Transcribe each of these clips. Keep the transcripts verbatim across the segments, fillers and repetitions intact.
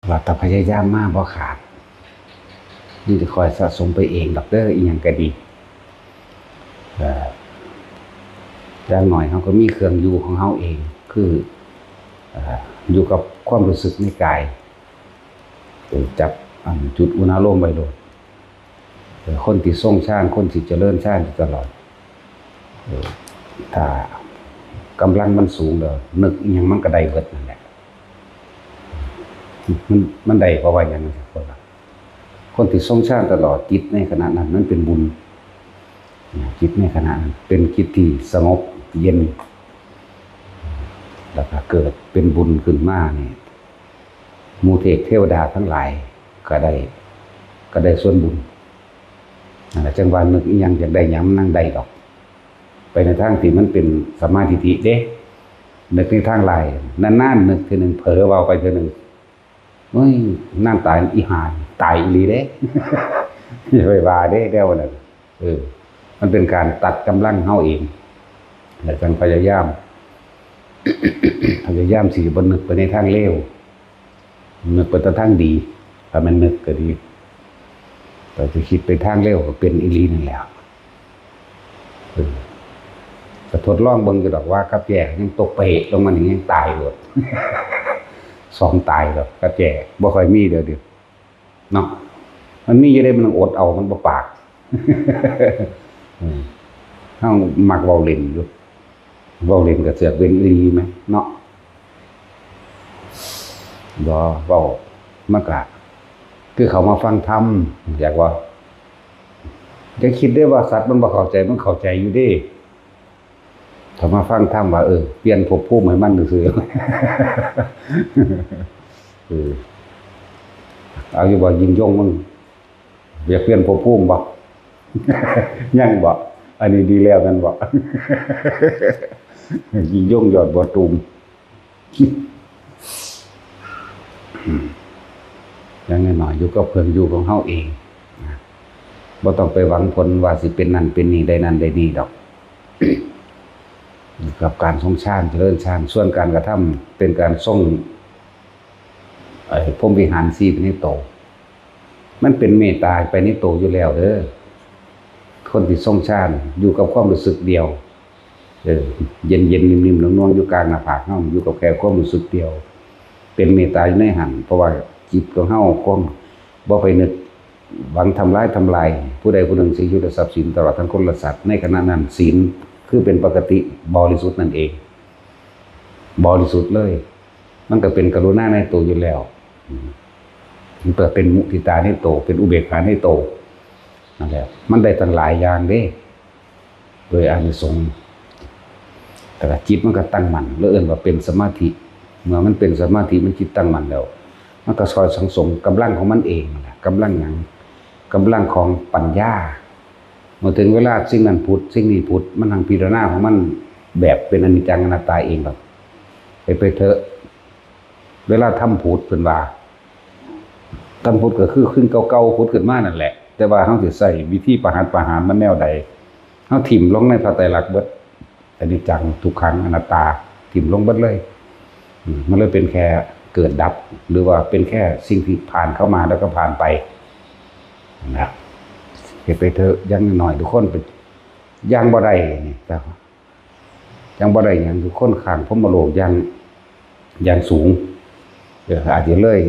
ว่าแต่พยายามมาบ่ขาด นี่จะคอยสะสมไปเองดอกเด้อ อีหยังก็ดี เอ่อ อย่างน้อยเฮาก็มีเครื่องอยู่ของเฮาเอง คือ เอ่อ อยู่กับความรู้สึกในกาย เออ จับ อัน จุดอุณาโลมไว้โลด เออ คนที่ทรงฌาน คนที่เจริญฌานอยู่ตลอด เออ ถ้ากำลังมันสูงแล้ว นึกอิหยังมันก็ได้เบิดนั่นแหละ มัน มันได้เพราะว่าหยังจั่งซี้ คนละ คนที่ทรงฌานตลอด จิตในขณะนั้นมันเป็นบุญ จิตในขณะนั้นเป็นจิตที่สงบเย็น แล้วก็เกิดเป็นบุญขึ้นมานี่ หมู่เทพเทวดาทั้งหลายก็ได้ ก็ได้ส่วนบุญ นั่นแหละ จั่งว่านึกอิหยังอยากได้หยังมันนั่งได้ดอก ไปในทางที่มันเป็นสัมมาทิฏฐิเด้ นึกในทางร้าย นานๆนึกเทื่อหนึ่ง เผลอเว้าไปเทื่อหนึ่ง เฮ้ย นางตายอีห่า ตายอีหลีเด้ อย่าไปว่าเด้ แนวนั้น เออ มันเป็นการตัดกำลังเฮาเอง แล้วจั่งพยายาม พยายามสิบ่นึกไปในทางเลว นึกไปแต่ทางดี ถ้าแม่นนึกก็ดี แต่สิคิดไปทางเลวก็เป็นอีหลีนั่นแหละ เออ ก็ทดลองเบิ่งอยู่ดอกว่ากับแจ้ยังตกไปลงมานี่ยังตายโลด สองตายดอกกับแจ้ บ่ค่อยมีเดี๋ยวนี้ เนาะ มันมีอยู่เด้ มันอดเอา มันบ่ปาก เออ เฮามักเว้าเล่นอยู่ เว้าเล่นก็เสือกเป็นอีหลีแหมเนาะ บ่ เว้า มันก็ คือเขามาฟังธรรม อยากว่า อย่าคิดเด้อว่าสัตว์มันบ่เข้าใจ มันเข้าใจอยู่เด้ เขามาฟังธรรมว่า เออ เปลี่ยนภพภูมิให้มันซื่อๆ เออ เอาอยู่บ่ ยิ่งยงมึง อยากเปลี่ยนภพภูมิบ่ ยังบ่ อันนี้ดีแล้วแม่นบ่ ยิ่งยงยอดบัวตูม อย่างน้อยๆอยู่กับเครื่องอยู่ของเฮาเองนะ บ่ต้องไปหวังผลว่าสิเป็นนั่นเป็นนี่ ได้นั่นได้นี่ดอก กับการทรงฌาน เจริญฌาน ส่วนการกระทำเป็นการทรง ไอ้พรหมวิหารสี่ไปในโต มันเป็นเมตตาไปในโตอยู่แล้วเด้อ คนที่ทรงฌานอยู่กับความรู้สึกเดียว เออ เย็นๆ นิ่มๆ นุ่มๆ อยู่กลางหน้าผากเฮา อยู่กับแค่ความรู้สึกเดียว เป็นเมตตาอยู่ในหั้น เพราะว่าจิตของเฮาคงบ่ไปนึกหวังทำร้ายทำลาย ผู้ใดผู้หนึ่ง สิ่งอยู่และทรัพย์สิน ตลอดทั้งคนและสัตว์ ในขณะนั้นศีลคือเป็นปกติบริสุทธิ์นั่นเอง บริสุทธิ์เลย มันก็เป็นกรุณาในโตอยู่แล้ว อืม มันก็เป็นมุทิตาในโต เป็นอุเบกขาในโต นั่นแหละ มันได้ตั้งหลายอย่างเด้ โดยอานิสงส์ แต่ละจิตมันก็ตั้งมั่น แล้วเอิ้นว่าเป็นสมาธิ เมื่อมันเป็นสมาธิ มันจิตตั้งมั่นแล้ว มันก็ซอยสังสมกำลังของมันเองนั่นแหละ กำลังหยัง กำลังของปัญญา เมื่อถึงเวลาสิ่งนั้นผุด สิ่งนี้ผุด มันหังพิจารณาของมันแบบเป็นอนิจจังอนัตตาเองดอก ไป ไปเถอะ เวลาทำผุดเพิ่นว่า ทำผุดก็คือขึ้นเก่าๆ ผุดขึ้นมานั่นแหละ แต่ว่าเฮาสิใช้วิธีประหัตประหารมันแนวใด เฮาถิ่มลงในพระไตรลักษณ์เบิด อนิจจัง ทุกขัง อนัตตา ถิ่มลงเบิดเลย อืม มันเลยเป็นแค่เกิดดับ หรือว่าเป็นแค่สิ่งที่ผ่านเข้ามาแล้วก็ผ่านไปนะ เฮ็ดไปเถอะ อย่างน้อยๆ ทุกคนเป็น อย่างบ่ได้นี่ แต่ ยังบ่ได้หยัง ทุกคนข้างพรหมโลกอย่าง อย่างสูง เออ อาจจะเลย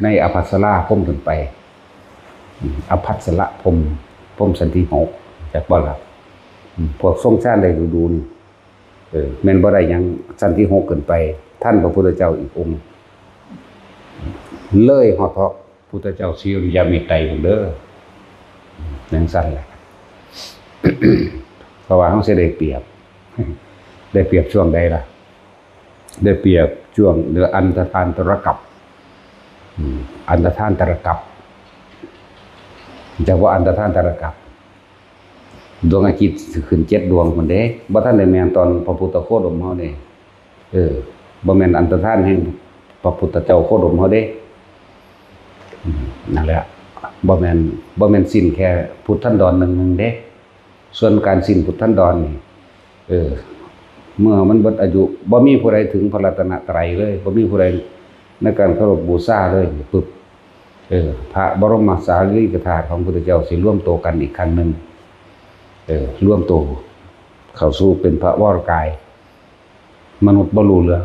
ในอภัสราพรหมขึ้นไป อืม อภัสรพรหม พรหมชั้นที่หก จักบ่ล่ะ อืม พวกทรงฌานได้ดูๆ นี่ เออ แม่นบ่ได้หยัง ชั้นที่หกขึ้นไป ทันพระพุทธเจ้าอีกองค์ เลยฮอดพระพุทธเจ้าศรีอริยเมตไตรพุ้นเด้อ จั่งซั้นแหละ เพราะว่าเฮาสิได้เปรียบ ได้เปรียบช่วงใดล่ะ ได้เปรียบช่วงเหลืออันธพาลตรกัป อืม อันธพาลตรกัป จักว่าอันธพาลตรกัป ดวงอาทิตย์สิขึ้นเจ็ดดวงพุ้นเด้ บ่ทันได้แม่นตอนพระพุทธโคดมเฮาเด้ เออ บ่แม่นอันธพาลแห่งพระพุทธเจ้าโคดมเฮาเด้ อืม นั่นแหละ บ่แม่น บ่แม่นสิ้นแค่พุทธันดรหนึ่งหนึ่งเด้ ส่วนการสิ้นพุทธันดรนี่ เออ เมื่อมันเบิดอายุ บ่มีผู้ใดถึงพระรัตนตรัยเลย บ่มีผู้ใด ในการเคารพบูชาเลยปุ๊บ เออ พระบรมสารีริกธาตุของพุทธเจ้าสิรวมตัวกันอีกครั้งหนึ่ง เออ รวมตัวเข้าสู่เป็นพระวรกาย มนุษย์บ่รู้เรื่อง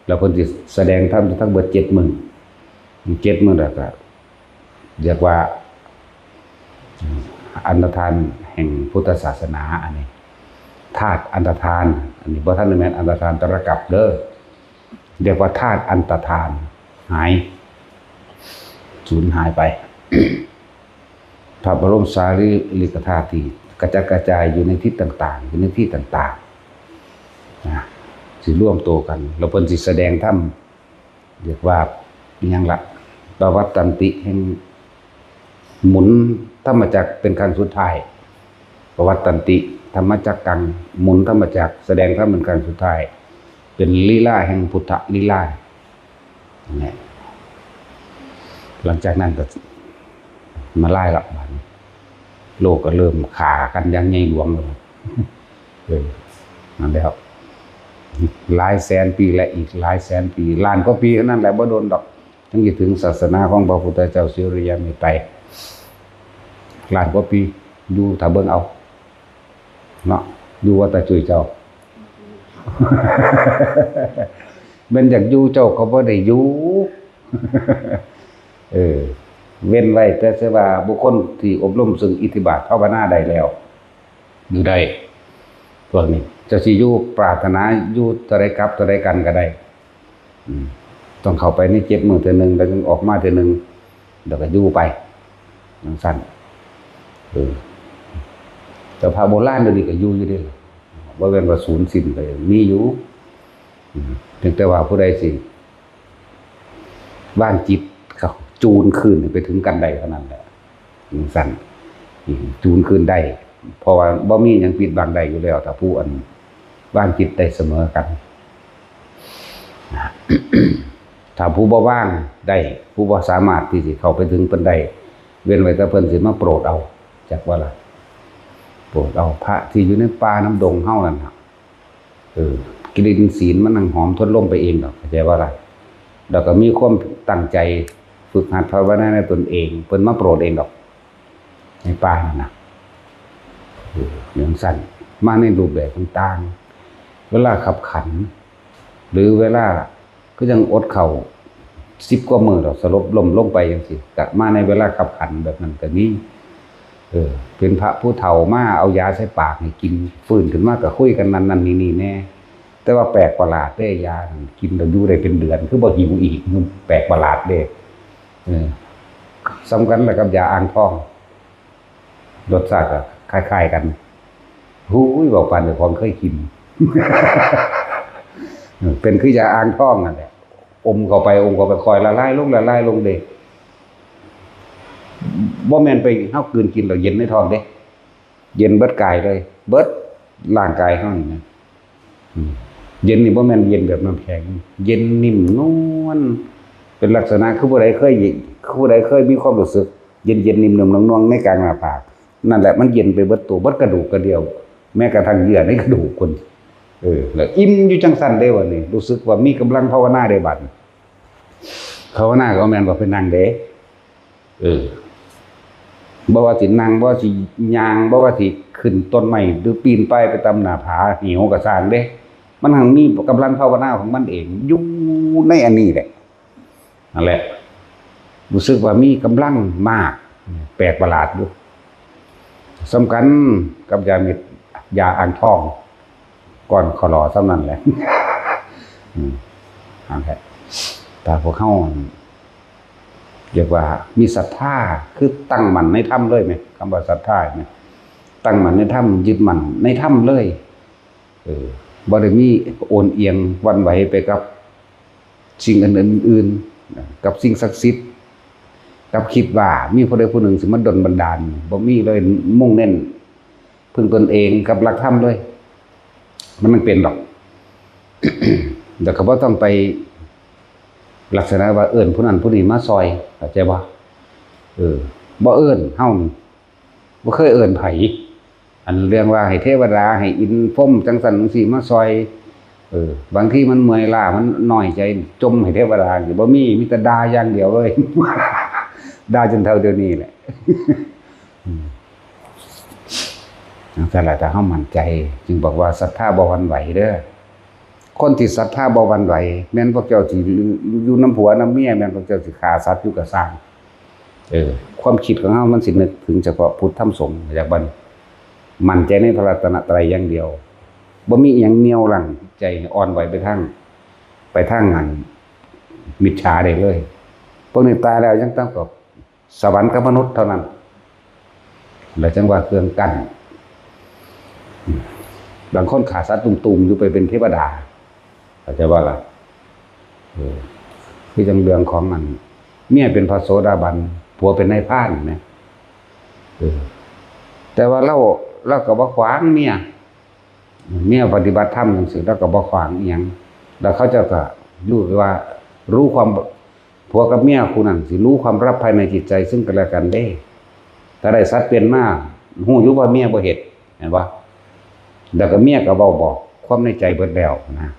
แล้วเพิ่นสิแสดงธรรมอยู่ทั้งเบิดเจ็ดมื้อ เจ็ดมื้อแล้วก็เรียกว่า อันตรธานแห่งพุทธศาสนา อันนี้ ธาตุอันตรธาน อันนี้บ่ทันได้แม่นอันตรธานตรกัปเด้อ เรียกว่าธาตุอันตรธาน หาย สูญหายไป พระบรมสารีริกธาตุที่กระจัดกระจายอยู่ในทิศต่างๆ อยู่ในที่ต่างๆ นะ สิรวมตัวกัน แล้วเพิ่นสิแสดงธรรม เรียกว่าอิหยังละ ปวัตตันติแห่ง หมุนธรรมจักรเป็นครั้งสุดท้าย ปวัตตันติธรรมจักกัง หมุนธรรมจักร แสดงธรรมเป็นครั้งสุดท้าย เป็นลีลาแห่งพุทธลีลาเนี่ย หลังจากนั้นก็มาไล่ละบาดนี้ โลกก็เริ่มฆ่ากันอย่างใหญ่หลวงแล้ว เออ นั่นแหละครับ หลายแสนปีและอีกหลายแสนปี ล้านกว่าปีเท่านั้นแหละ บ่โดนดอก จั่งสิถึงศาสนาของพระพุทธเจ้าสิริยะเมตไตร ล้านกว่าปี อยู่ถ้าเบิ่งเอา เนาะ อยู่ว่าแต่จุยเจ้า แม่นอยากอยู่เจ้าก็บ่ได้อยู่ เออ เว้นไว้แต่เสียว่าบุคคลที่อบรมซึ่งอิทธิบาทภาวนาได้แล้ว อยู่ได้ พวกนี้ เจ้าสิอยู่ปรารถนาอยู่เท่าใดกลับเท่าใดกันก็ได้ อืม ต้องเข้าไปในเจ็ดมื้อเทื่อหนึ่ง แล้วจึงออกมาเทื่อหนึ่ง แล้วก็อยู่ไป จั่งซั้น เออ แต่พระโบราณเดี๋ยวนี้ก็อยู่อยู่เด้ บ่แม่นว่าสูญสิ้นไป มีอยู่ อืม เพียงแต่ว่าผู้ใดสิ วางจิตเขาจูนคืนให้ไปถึงกันได้เท่านั้นแหละ จั่งซั้น อืม จูนคืนได้ เพราะว่าบ่มีหยังปิดบังได้อยู่แล้ว ถ้าผู้อันวางจิตได้เสมอกัน นะ ถ้าผู้บ่วางได้ ผู้บ่สามารถที่สิเข้าไปถึงเพิ่นได้ เว้นไว้แต่เพิ่นสิมาโปรดเอา จักว่าล่ะ โปรดเอาพระที่อยู่ในป่าน้ำดงเฮานั่นน่ะ เออ กลิ่นศีลมันนั่งหอมทนลมไปเองดอก เข้าใจว่าล่ะ แล้วก็มีความตั้งใจฝึกหัดภาวนาในตนเอง เพิ่นมาโปรดเองดอก ในป่านั่นน่ะ เออ จั่งซั้น มาในรูปแบบต่างๆ เวลาคับขัน หรือเวลา คือจั่งอดข้าวสิบกว่ามื้อดอก สลบล้มลงไปจั่งซี้ ก็มาในเวลาคับขันแบบนั้นก็มี เออ เป็นพระผู้เฒ่ามาเอายาใส่ปากให้กิน ฟื้นขึ้นมาก็คุยกันนั่นนั่นนี่นี่แน่ แต่ว่าแปลกประหลาดเด้ ยานั่นกินแล้วอยู่ได้เป็นเดือน คือบ่หิวอีก แปลกประหลาดเด้ เออ ส่ำกันล่ะกับยาอ่างทอง รสชาติก็คล้ายๆกัน หูย เว้าปานเจ้าของเคยกิน เป็นคือยาอ่างทองนั่นแหละ อมเข้าไป อมเข้าไป ค่อยละลายลง ละลายลงเด้ บ่แม่นไปเฮากลืนกินแล้วเย็นในท้องเด้ เย็นเบิดกายเลย เบิดร่างกายเฮานี่นะ อืม เย็นนี่บ่แม่นเย็นแบบน้ำแข็ง เย็นนิ่มนวล เป็นลักษณะคือผู้ใดเคย คือผู้ใดเคยมีความรู้สึก เย็นๆ นิ่มๆ นวลๆ ในกลางหน้าผาก นั่นแหละมันเย็นไปเบิดตัว เบิดกระดูกกระเดี่ยว แม้กระทั่งเยื่อในกระดูกคน เออ แล้วอิ่มอยู่จั่งซั้นเด้บัดนี้ รู้สึกว่ามีกำลังภาวนาได้บัดนี้ ภาวนาก็แม่นว่าไปนั่งเด้ เออ บ่ว่าสินั่ง บ่ว่าสิย่าง บ่ว่าสิขึ้นต้นไม้ หรือปีนป่ายไปตามหน้าผา เหวก็ซ่างเด้ มันหั้งมีกำลังภาวนาของมันเอง อยู่ในอันนี้แหละ นั่นแหละ รู้สึกว่ามีกำลังมาก แปลกประหลาดอยู่ ส่ำกันกับยาเม็ด ยาอ่างทอง ก้อนขอลอส่ำนั้นแหละ อืม นั่นแหละ ถ้าพวกเฮา เรียกว่ามีศรัทธา คือตั้งมั่นในธรรมเลยแหม คำว่าศรัทธาแหม ตั้งมั่นในธรรม ยึดมั่นในธรรมเลย เออ บ่ได้มีโอนเอียงหวั่นไหวไปกับสิ่งอื่นๆ นะ กับสิ่งศักดิ์สิทธิ์ กับคิดว่ามีผู้ใดผู้หนึ่งสิมาดลบันดาล บ่มีเลย มุ่งเน้นพึ่งตนเองกับหลักธรรมเลย มันบ่เป็นดอก แล้วก็บ่ต้องไปลักษณะว่าเอิ้นผู้นั้นผู้นี้มาซอย เข้าใจบ่ เออ บ่เอิ้น เฮานี่ บ่เคยเอิ้นไผ อันเรื่องว่าให้เทวดา ให้อินทร์พรหมจั่งซั้นจั่งซี้มาซอย เออ บางทีมันเมื่อยล้า มันน้อยใจ จ่มให้เทวดาสิ บ่มี มีแต่ด่าอย่างเดียวเลย ด่าจนเท่าเดี๋ยวนี้แหละ อืม จั่งซั้นล่ะ ถ้าเฮามั่นใจ จึงบอกว่าศรัทธาบ่หวั่นไหวเด้อ คนที่ศรัทธาบ่หวั่นไหว แม่นพวกเจ้าสิอยู่นำผัวนำเมีย แม่นพวกเจ้าสิฆ่าสัตว์อยู่ก็ซ่าง เออ ความคิดของเฮามันสินึกถึงเฉพาะพุทธธรรมสงฆ์ อยากบัดนี้ มั่นใจในพระรัตนตรัยอย่างเดียว บ่มีอิหยังเหนี่ยวรั้งใจให้อ่อนไหวไปทาง ไปทางอันมิจฉาได้เลย พวกนี้ตายแล้วยังต้องกับสวรรค์กับมนุษย์เท่านั้น แล้วจั่งว่าเครื่องกั้น บางคนฆ่าสัตว์ตุ่มๆ อยู่ไปเป็นเทวดา เข้าใจบ่ล่ะ เออ คือจั่งเรื่องของอัน เมียเป็นพระโสดาบัน ผัวเป็นนายพรานแหม เออ แต่ว่าลาว ลาวก็บ่ขวางเมีย เมียปฏิบัติธรรมจั่งซี้ ลาวก็บ่ขวางอิหยัง แล้วเขาเจ้าก็รู้ว่า รู้ความ ผัวกับเมียคู่นั้นสิรู้ความลับภายในจิตใจซึ่งกันและกันเด้ ถ้าได้สัตว์เป็นมา ฮู้อยู่ว่าเมียบ่เฮ็ด เห็นบ่ แล้วก็เมียก็เว้าบอกความในใจเบิดแล้วนะ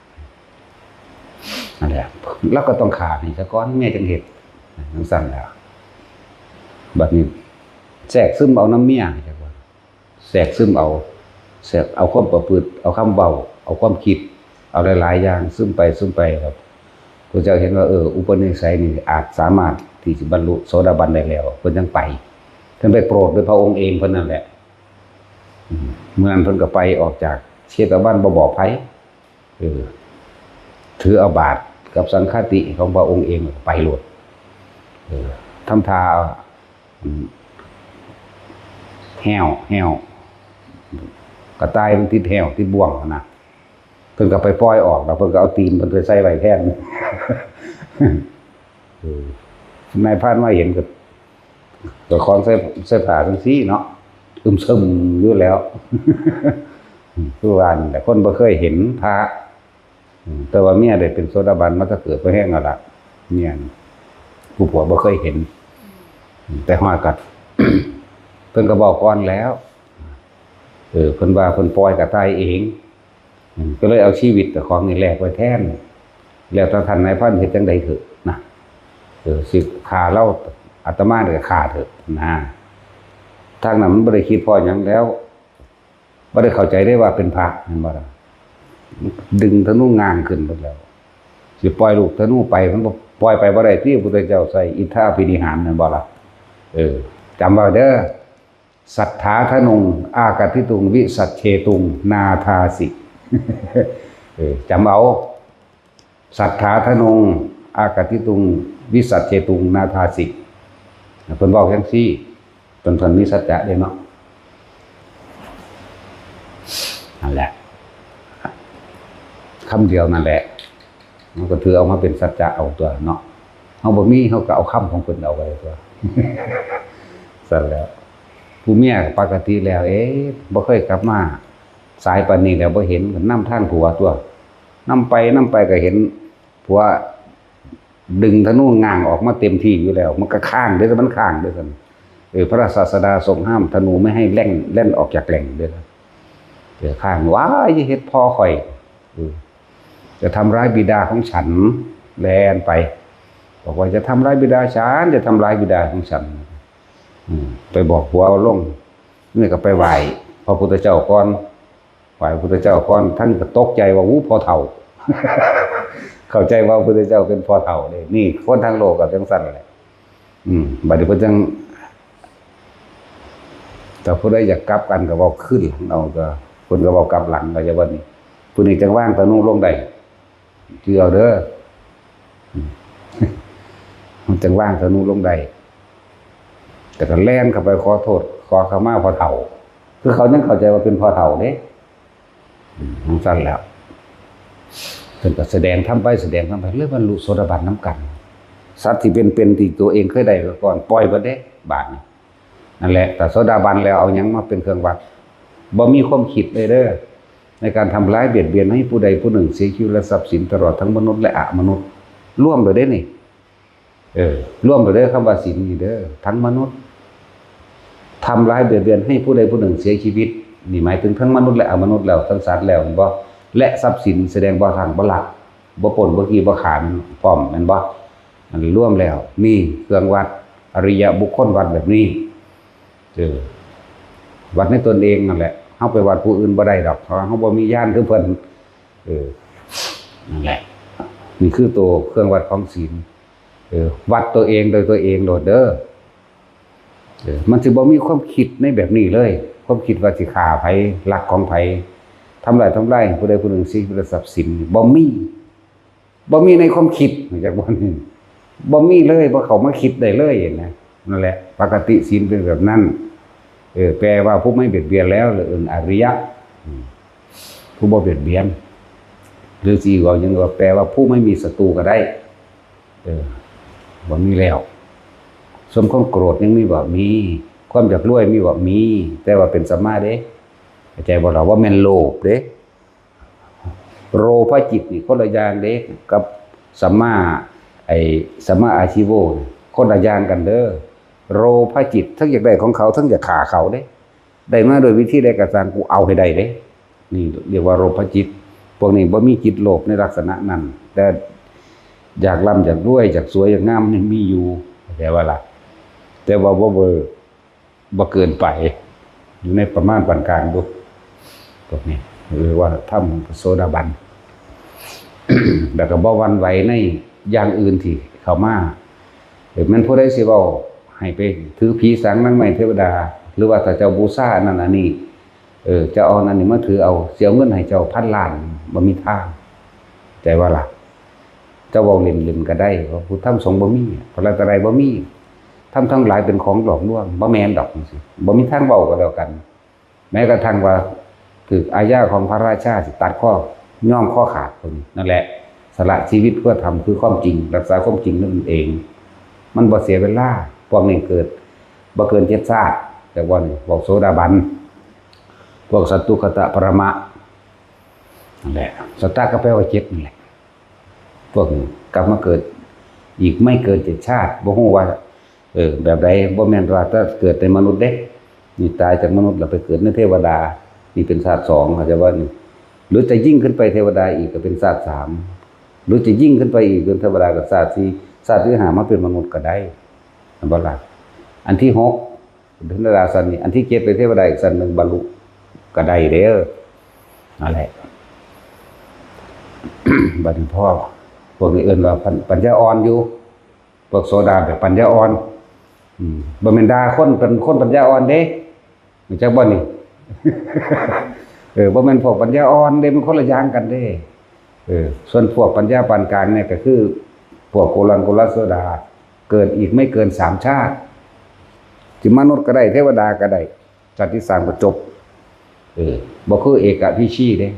นั่นแหละ ลาวก็ต้องฆ่าให้ซะก่อน เมียจั่งเฮ็ด จั่งซั้นแหละ บัดนี้แทรกซึมเอานำเมีย จั่งว่า แทรกซึมเอา แทรกเอาความประพฤติ เอาคำเว้า เอาความคิด เอาหลายๆ อย่างซึมไป ซึมไปครับ พระเจ้าเห็นว่า เออ อุปนิสัยนี่อาจสามารถที่สิบรรลุโสดาบันได้แล้ว เพิ่นจั่งไป เพิ่นไปโปรดด้วยพระองค์เองเพิ่นนั่นแหละ อืม มื้อนั้นเพิ่นก็ไปออกจากเชตวัน บ่บอกไผ เออ ถือเอาบาตรกับสังฆาติของพระองค์เองไปโลด เออ ทำท่า อืม แห้ว แห้ว กระต่ายมันติดแห้ว ติดบ่วงหั้นนะ เพิ่นก็ไปปล่อยออก แล้วเพิ่นก็เอาตีนเพิ่นไปใส่ไว้แทน เออ นายพรานมาเห็นก็ ก็ของใส่ ใส่ผ้าจั่งซี้เนาะ อึมเซิมอยู่แล้ว คือว่านี่แหละ คนบ่เคยเห็นพระ อืม แต่ว่าเมียได้เป็นโสดาบันมาแต่เกิด พอแฮงแล้วล่ะ เมียนี่ ผู้ผัวบ่เคยเห็น อืม แต่ฮอดก็ เพิ่นก็บอกก่อนแล้ว เออ เพิ่นว่าเพิ่นปล่อยกระต่ายเอง อืม ก็เลยเอาชีวิตเจ้าของนี่แลกไว้แทน แล้วแต่ท่านนายพรานเฮ็ดจั่งใดเถอะนะ เออ สิฆ่าลาว อาตมานี่ก็ฆ่าเถอะนะ ทางนั้นมันบ่ได้คิดพ้อหยังแล้ว บ่ได้เข้าใจได้ว่าเป็นพระ เห็นบ่ล่ะ ดึงธนูง้างขึ้นหมดแล้ว สิปล่อยลูกธนูไป มันบ่ปล่อยไปบ่ได้ติ พระพุทธเจ้าใช้อิทธาภินิหาร แม่นบ่ล่ะ เออ จำไว้เด้อ สัตถาธนุง อากัตถิตุง วิสัชเชตุง นาทาสิ เออ จำเอา สัตถาธนุง อากัตถิตุง วิสัชเชตุง นาทาสิ เพิ่นเว้าจั่งซี้ เพิ่น เพิ่นมีสัจจะเด้เนาะ นั่นแหละ คำเดียวนั่นแหละ มันก็ถือเอามาเป็นสัจจะเอาตัวเนาะ เฮาบ่มี เฮาก็เอาคำของเพิ่นเอาไว้ตัว ซั่นแหล้ว ผู้เมียปกติแล้ว เอ๊ะ บ่เคยกลับมา สายปานนี้แล้วบ่เห็น ก็นำทางผัวตัว นำไป นำไปก็เห็นผัวดึงธนูง้างออกมาเต็มที่อยู่แล้ว มันก็ค้างเด้อ มันค้างเด้อซั่น เออ พระศาสดาทรงห้ามธนูไม่ให้แล่น แล่นออกจากแหล่งเด้อ เออ ค้าง ว้าย อย่าเฮ็ดพ่อข้อย เออ จะทำร้ายบิดาของฉัน แล่นไป บอกว่า "อย่าทำร้ายบิดาฉัน อย่าทำร้ายบิดาของฉัน" อืม ไปบอกผัวเอาลง นี่ก็ไปไหว้พระพุทธเจ้าก่อน ไหว้พระพุทธเจ้าก่อน ท่านก็ตกใจว่า "อู้ พ่อเฒ่า" เข้าใจว่าพระพุทธเจ้าเป็นพ่อเฒ่าเลย นี่คนทั้งโลกก็จั่งซั่นแหละ อืม บัดนี้เพิ่นจั่ง ถ้าผู้ใดอยากกลับกันก็เว้าคืนหลังเอา ก็เพิ่นก็เว้ากลับหลัง ก็จะว่านี่ ผู้นี้จั่งวางธนูลงได้ เชื่อเอาเด้อ อืม มันจั่งวางธนูลงได้ แต่ก็แล่นเข้าไปขอโทษ ขอขมาพ่อเฒ่า คือเขายังเข้าใจว่าเป็นพ่อเฒ่าเด้ อืม จั่งซั่นแหล้ว เพิ่นก็แสดงธรรมไป แสดงธรรมไป เลยบรรลุโสดาบันนำกัน สัตว์ที่เป็นๆ ที่ตัวเองเคยได้มาก่อน ปล่อยเบิดเด้ บาดนี้ นั่นแหละ แต่โสดาบันแล้วเอาหยังมาเป็นเครื่องวัด บ่มีความคิดเลยเด้อ ในการทำร้ายเบียดเบียนให้ผู้ใดผู้หนึ่งเสียชีวิตและทรัพย์สิน ตลอดทั้งมนุษย์และอมนุษย์ รวมเลยเด้นี่ เออ รวมเลยเด้อ คำว่าศีลนี่เด้อ ทั้งมนุษย์ ทำร้ายเบียดเบียนให้ผู้ใดผู้หนึ่งเสียชีวิต นี่หมายถึงทั้งมนุษย์และอมนุษย์แล้ว ทั้งสัตว์แล้ว เห็นบ่ และทรัพย์สินแสดงบ่ทั้งบ่ลัก บ่ปล้น บ่ขี้ บ่ฆ่า มันพร้อม แม่นบ่? มันรวมแล้ว นี่เครื่องวัด อริยบุคคลวัดแบบนี้ เออ วัดในตนเองนั่นแหละ เฮาไปวัดผู้อื่นบ่ได้ดอก เพราะว่าเฮาบ่มีญาณคือเพิ่น เออ นั่นแหละ นี่คือตัวเครื่องวัดของศีล เออ วัดตัวเองโดยตัวเองโลดเด้อ เออ มันสิบ่มีความคิดในแบบนี้เลย ความคิดว่าสิฆ่าไผ ลักของไผ ทำลาย ทำลายผู้ใดผู้หนึ่ง ชีวิต ทรัพย์สิน บ่มี บ่มีในความคิด จากบ่นี่ บ่มีเลย บ่เข้ามาคิดได้เลยนะ นั่นแหละ ปกติศีลเป็นแบบนั้น เออ แปลว่าผู้ไม่เบียดเบียนแล้ว หรืออริยะ อืม ผู้บ่เบียดเบียน หรือสิเว้าหยังว่า แปลว่าผู้ไม่มีศัตรูก็ได้ เออ บ่มีแล้ว ส่วนความโกรธยังมีบ่? มี ความอยากรวยมีบ่? มี แต่ว่าเป็นสัมมาเด้ เข้าใจบ่ล่ะ? ว่าแม่นโลภเด้ โลภจิตนี่คนละอย่างเด้ กับสัมมา ไอ้ สัมมาอาชีโวนี่ คนละอย่างกันเด้อ โลภจิต ทั้งอยากได้ของเขา ทั้งอยากฆ่าเขาเด้ ได้มาโดยวิธีใดก็ตาม กูเอาให้ได้เด้ นี่เรียกว่าโลภจิต พวกนี้บ่มีจิตโลภในลักษณะนั้น แต่อยากร่ำอยากรวย อยากสวยอยากงามนี่มีอยู่ เข้าใจบ่ล่ะ? แต่ว่าบ่เวอร์ บ่เกินไป อยู่ในประมาณปานกลางดู พวกนี้เรียกว่าธรรมโสดาบัน แล้วก็บ่หวั่นไหวในอย่างอื่นที่เข้ามา เออ แม่นผู้ใดสิเว้าให้ไปถือผีสางนางไม้เทวดา หรือว่าถ้าเจ้าบูชาอันนั้นอันนี้ เออ เจ้าเอาอันนี้มาถือเอา สิเอาเงินให้เจ้าพันล้าน บ่มีทาง ใจว่าล่ะ เจ้าเว้าเล่นๆก็ได้ ว่าพุทธธรรมสงฆ์บ่มี พระรัตนตรัยบ่มี ธรรมทั้งหลายเป็นของหลอกลวง บ่แม่นดอกจังซี้ บ่มีทางเว้าก็แล้วกัน แม้กระทั่งว่าถืกอาญาของพระราชาสิตัดคอ ยอมคอขาด พวกนี้ นั่นแหละ สละชีวิตเพื่อธรรม คือความจริง รักษาความจริงนั่นเอง มันบ่เสียเวลา พวกนี้เกิด บ่เกินเจ็ดชาติ แต่ว่านี่ พวกโสดาบัน พวกสัตตุคตะปรมะ นั่นแหละ สัตตะก็แปลว่าเจ็ดนั่นแหละ พวกนี้กลับมาเกิดอีกไม่เกินเจ็ดชาติ บ่ฮู้ว่า เออ แบบใด บ่แม่นว่าถ้าเกิดในมนุษย์เด้ นี่ตายจากมนุษย์แล้วไปเกิดในเทวดา นี่เป็นชาติสอง เข้าใจบ่นี่ หรือจะยิ่งขึ้นไปเทวดาอีกก็เป็นชาติสาม หรือจะยิ่งขึ้นไปอีกเป็นเทวดาก็ชาติสี่ ชาติที่ห้ามาเป็นมนุษย์ก็ได้ เห็นบ่ล่ะ? อันที่หก เป็นเทวดาชั้นนี้ อันที่เจ็ดเป็นเทวดาอีกชั้นหนึ่ง บรรลุก็ได้เด้อ นั่นแหละ บัดนี้พอ พวกนี้เอิ้นว่าปัญ- ปัญญาอ่อนอยู่ พวกโสดาแบบปัญญาอ่อน อืม บ่แม่นด่าคนเป็นคนปัญญาอ่อนเด้ รู้จักบ่นี่? เออ บ่แม่นพวกปัญญาอ่อนเด้ มันคนละอย่างกันเด้ เออ ส่วนพวกปัญญาปานกลางเนี่ยก็คือ พวกโกลังโกลัสโสดา เกิดอีกไม่เกินสามชาติ สิมนุษย์ก็ได้ เทวดาก็ได้ ชาติที่สามก็จบ เออ บ่คือเอกพีชีเด้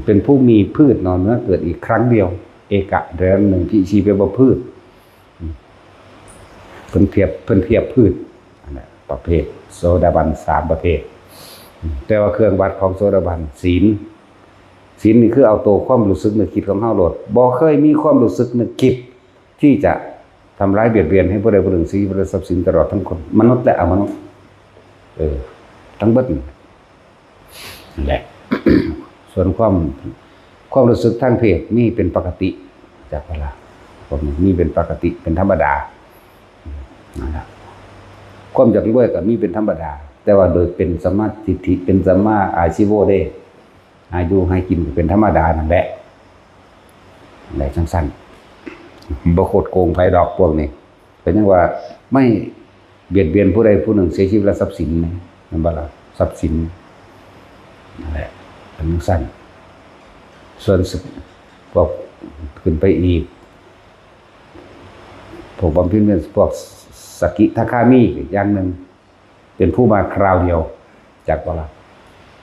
เป็นผู้มีพืชเนาะ เมื่อเกิดอีกครั้งเดียว เอกะเดือนหนึ่ง พีชีแปลว่าพืช อืม เพิ่นเทียบ เพิ่นเทียบพืช อันนั้นประเภทโสดาบันสามประเภท อืม แต่ว่าเครื่องวัดของโสดาบันศีล ศีลนี่คือเอาตัวความรู้สึกนึกคิดของเฮาโลด บ่เคยมีความรู้สึกนึกคิดที่จะทำร้ายเบียดเบียนให้ผู้ใดผู้หนึ่ง ชีวิตและทรัพย์สินตลอดทั้งคน มนุษย์และอมนุษย์ เออ ทั้งเบิดนี่ นั่นแหละ ส่วนความ ความรู้สึกทางเพศมีเป็นปกติ จากเวลา พวกนี้มีเป็นปกติ เป็นธรรมดา นั่นแหละ ความอยากรวยก็มีเป็นธรรมดา แต่ว่าโดยเป็นสัมมาทิฏฐิ เป็นสัมมาอาชีโวเด้ หาอยู่หากินก็เป็นธรรมดานั่นแหละ ได้จังซั่น บ่โคตรโกงไผดอกพวกนี้ ก็ยังว่าไม่เบียดเบียนผู้ใดผู้หนึ่ง เสียชีวิตและทรัพย์สินนะ แม่นบ่ล่ะ? ทรัพย์สิน นั่นแหละ เป็นจังซั่น ส่วนพวกขึ้นไปอีก พวกบำเพ็ญเพียร พวกสกิทาคามีอีกอย่างหนึ่ง เป็นผู้มาคราวเดียว จักบ่ล่ะ?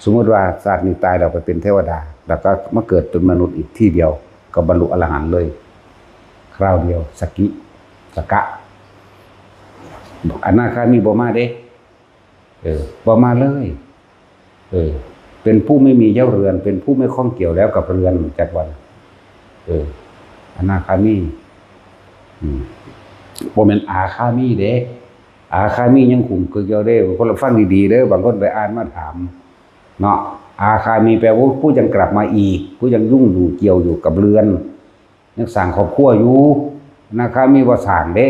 สมมุติว่าชาตินี้ตายแล้วไปเป็นเทวดา แล้วก็มาเกิดเป็นมนุษย์อีกทีเดียว ก็บรรลุอรหันต์เลย คราวเดียว สกิ สกะ อนาคามีบ่มาเด้ เออ บ่มาเลย เออ เป็นผู้ไม่มีเย้าเรือน เป็นผู้ไม่ข้องเกี่ยวแล้วกับเรือน จักว่า เออ อนาคามี อืม บ่แม่นอาคามีเด้ อาคามียังขุมกึกอยู่เด้ บางคนละฟังดีๆเด้อ บางคนไปอ่านมาถาม เนาะ อาคามีแปลว่าผู้ยังกลับมาอีก ผู้ยังยุ่งอยู่เกี่ยวอยู่กับเรือน ยังสร้างครอบครัวอยู่ อนาคามีบ่สร้างเด้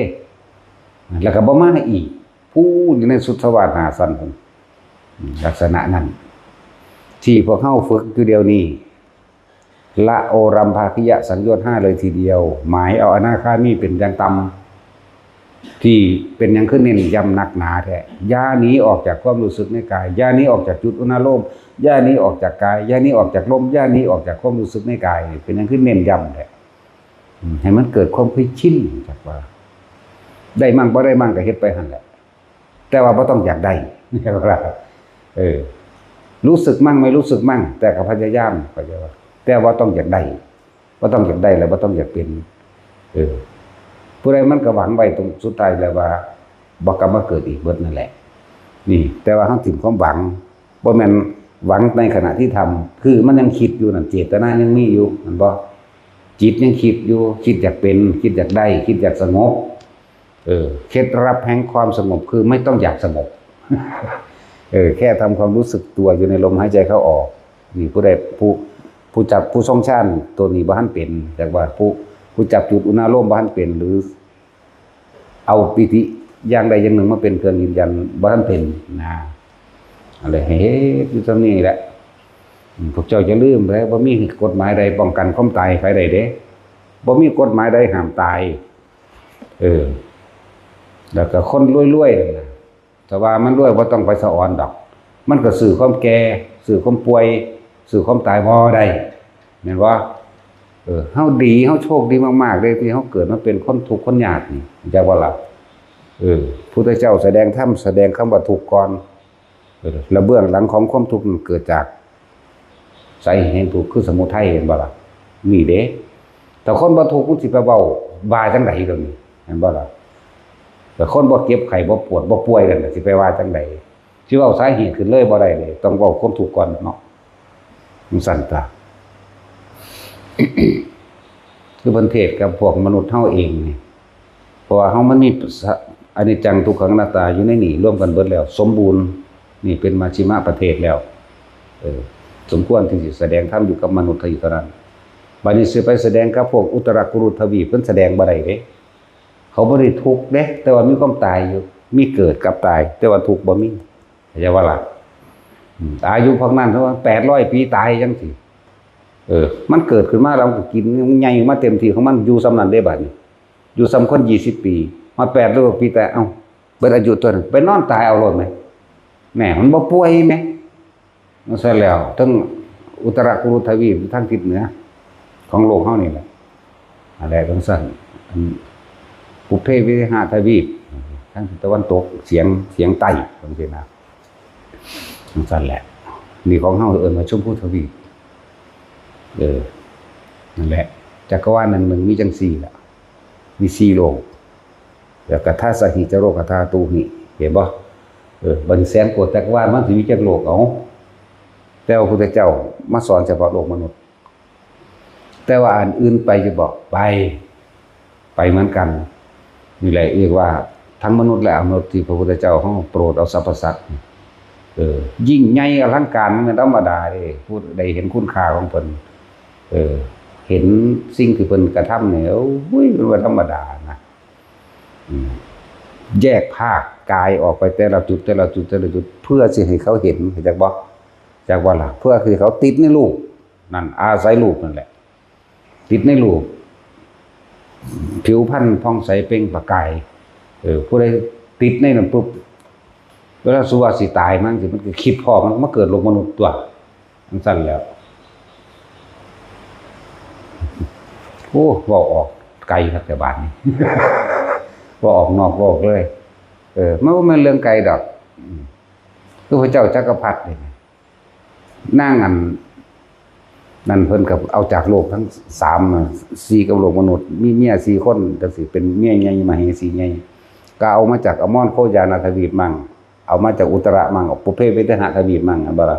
แล้วก็บ่มาอีก ผู้อยู่ในสุทธวาสหาสันพุ้น ลักษณะนั้น ที่พวกเฮาฝึกอยู่เดี๋ยวนี้ ละโอรัมภาคิยะสังโยชน์ห้าเลยทีเดียว หมายเอาอนาคามีเป็นอย่างต่ำ ที่เป็นหยังคือเน้นย้ำนักหนาแท้ อย่าหนีออกจากความรู้สึกในกาย อย่าหนีออกจากจุดอุณาโลม อย่าหนีออกจากกาย อย่าหนีออกจากลม อย่าหนีออกจากความรู้สึกในกาย เป็นหยังคือเน้นย้ำแท้ อืม ให้มันเกิดความเคยชิน จักว่า ได้มั่งบ่ได้มั่งก็เฮ็ดไปหั่นแหละ แต่ว่าบ่ต้องอยากได้ เออ รู้สึกมั่งไม่รู้สึกมั่ง แต่ก็พยายาม เข้าใจว่า แต่ว่าต้องอยากได้ บ่ต้องอยากได้แล้วบ่ต้องอยากเป็น เออ ผู้ใดมันก็หวังไว้ตรงสุดท้ายแล้วว่าบ่กลับมาเกิดอีกเบิดนั่นแหละ นี่ แต่ว่าเฮาถิ่มความหวัง บ่แม่นหวังในขณะที่ทำ คือมันยังคิดอยู่นั่น เจตนายังมีอยู่ แม่นบ่ จิตยังคิดอยู่ คิดอยากเป็น คิดอยากได้ คิดอยากสงบ เออ เคล็ดลับแห่งความสงบคือไม่ต้องอยากสงบ เออ แค่ทำความรู้สึกตัวอยู่ในลมหายใจเข้าออก นี่ผู้ใดผู้ ผู้จัก ผู้ทรงฌานตัวนี้บ่ทันเป็น แต่ว่าผู้ ผู้จับจุดอุณาโลมบ่ทันเป็น หรือ เอาปีติอย่างใดอย่างหนึ่งมาเป็นเครื่องยืนยันบ่ทันเป็นนะ อะไรให้เฮ็ดอยู่ตรงนี้แหละ อืม พวกเจ้าจะลืมแล้ว บ่มีกฎหมายใดป้องกันความตายใครได้เด้ บ่มีกฎหมายใดห้ามตาย เออ แล้วก็คนรวยๆนั่นน่ะ ถ้าว่ามันรวยบ่ต้องไปสะออนดอก มันก็ซื้อความแก่ ซื้อความป่วย ซื้อความตายบ่ได้ แม่นบ่ เออ เฮาดี เฮาโชคดีมากๆเลยที่เฮาเกิดมาเป็นคนทุกข์คนยากนี่ เข้าใจบ่ล่ะ เออ พุทธเจ้าแสดงธรรม แสดงคำว่าทุกข์ก่อน เออ แล้วเบื้องหลังของความทุกข์มันเกิดจาก สาเหตุแห่งทุกข์คือสมุทัย เห็นบ่ล่ะ นี่เด้ แต่คนบ่ทุกข์มันสิไปเว้าว่าจั่งใด๋เดี๋ยวนี้ เห็นบ่ล่ะ แต่คนบ่เจ็บไข้บ่ปวดบ่ป่วยนั่นน่ะ สิไปว่าจั่งใด๋ สิเว้าสาเหตุขึ้นเลยบ่ได้เลย ต้องเว้าความทุกข์ก่อนเนาะ มันสั่นตา คือเพิ่นเทศน์กับพวกมนุษย์เฮาเองนี่ เพราะว่าเฮามันมีสะ อนิจจังทุกขังอนัตตาอยู่ในนี่รวมกันเบิดแล้ว สมบูรณ์ นี่เป็นมัชฌิมประเทศแล้ว เออ สมควรที่สิแสดงธรรมอยู่กับมนุษย์อยู่เท่านั้น บัดนี้สิไปแสดงกับพวกอุตรกุรุทวีป เพิ่นแสดงบ่ได้เด้ เขาบ่ได้ทุกข์เด้ แต่ว่ามีความตายอยู่ มีเกิดกับตาย แต่ว่าทุกข์บ่มี เข้าใจบ่ล่ะ อืม อายุพวกนั้นเขาว่าแปดร้อยปีตายจั่งซี้ เออ มันเกิดขึ้นมาแล้วมันก็กินใหญ่มาเต็มที่ของมัน อยู่ส่ำนั้นเด้บัดนี้ อยู่ส่ำคนยี่สิบปี ฮอดแปดร้อยปีตาย เอ้า เบิดอายุตัวนั้น ไปนอนตายเอาโลดแหม แหม มันบ่ป่วยแหม จั่งซั้นแล้ว ทั้งอุตรกุรุทวีป ทางทิศเหนือ ของโลกเฮานี่แหละ นั่นแหละ จั่งซั้น อัน ปุพเพวิหะทวีป ทางทิศตะวันตก เฉียง เฉียงใต้ จั่งซี้นะ จั่งซั้นแหละ นี่ของเฮาเอิ้นว่าชมพูทวีป เออ นั่นแหละ จักรวาลอันหนึ่งมีจั่งซี้ล่ะ มีสี่โลก แล้วก็ทาสหิจโรคธาตุหิ เห็นบ่ เออ บัดนี้แสนโกฏจักรวาลมันสิมีจักโลก เอ้า แต่ว่าพระพุทธเจ้ามาสอนเฉพาะโลกมนุษย์ แต่ว่าอันอื่นไปอยู่บ่ ไป ไปเหมือนกัน นี่แหละเรียกว่าทั้งมนุษย์และอมนุษย์ที่พระพุทธเจ้าเฮาโปรดเอาสรรพสัตว์ เออ ยิ่งใหญ่อลังการ มันธรรมดาเด้ ผู้ใดเห็นคุณค่าของเพิ่น เออ เห็นสิ่งที่เพิ่นกระทำเนี่ย โอ้ย มันบ่ธรรมดานะ อืม แยกภาคกายออกไปแต่ละจุด แต่ละจุด แต่ละจุด เพื่อสิให้เขาเห็น เข้าใจบ่ จักบ่ล่ะ เพื่อสิเขาติดในรูป นั่น อาศัยรูปนั่นแหละ ติดในรูป ผิวพรรณผ่องใสเปล่งประกาย เออ ผู้ใดติดในนั้นปุ๊บ เวลาสุว่าสิตายมันสิ มันก็คิดพ้อ มันก็มาเกิดโลกมนุษย์ตัว จั่งซั้นแล้ว โอ้ เว้าออกไกลคักแต่บาดนี้ เว้าออกนอกโลกเลย เออ มันบ่แม่นเรื่องไกลดอก อืม คือพระเจ้าจักรพรรดินี่ นางอัน นั่นเพิ่นก็เอาจากโลกทั้งสามน่ะ สี่กับโลกมนุษย์ มีเมียสี่คน จั่งซี้ เป็นเมียใหญ่ มเหสีใหญ่ ก็เอามาจากอมรโคยานาทวีปมั่ง เอามาจากอุตระมั่ง ปุพเพวิหะทวีปมั่ง อันบ่ล่ะ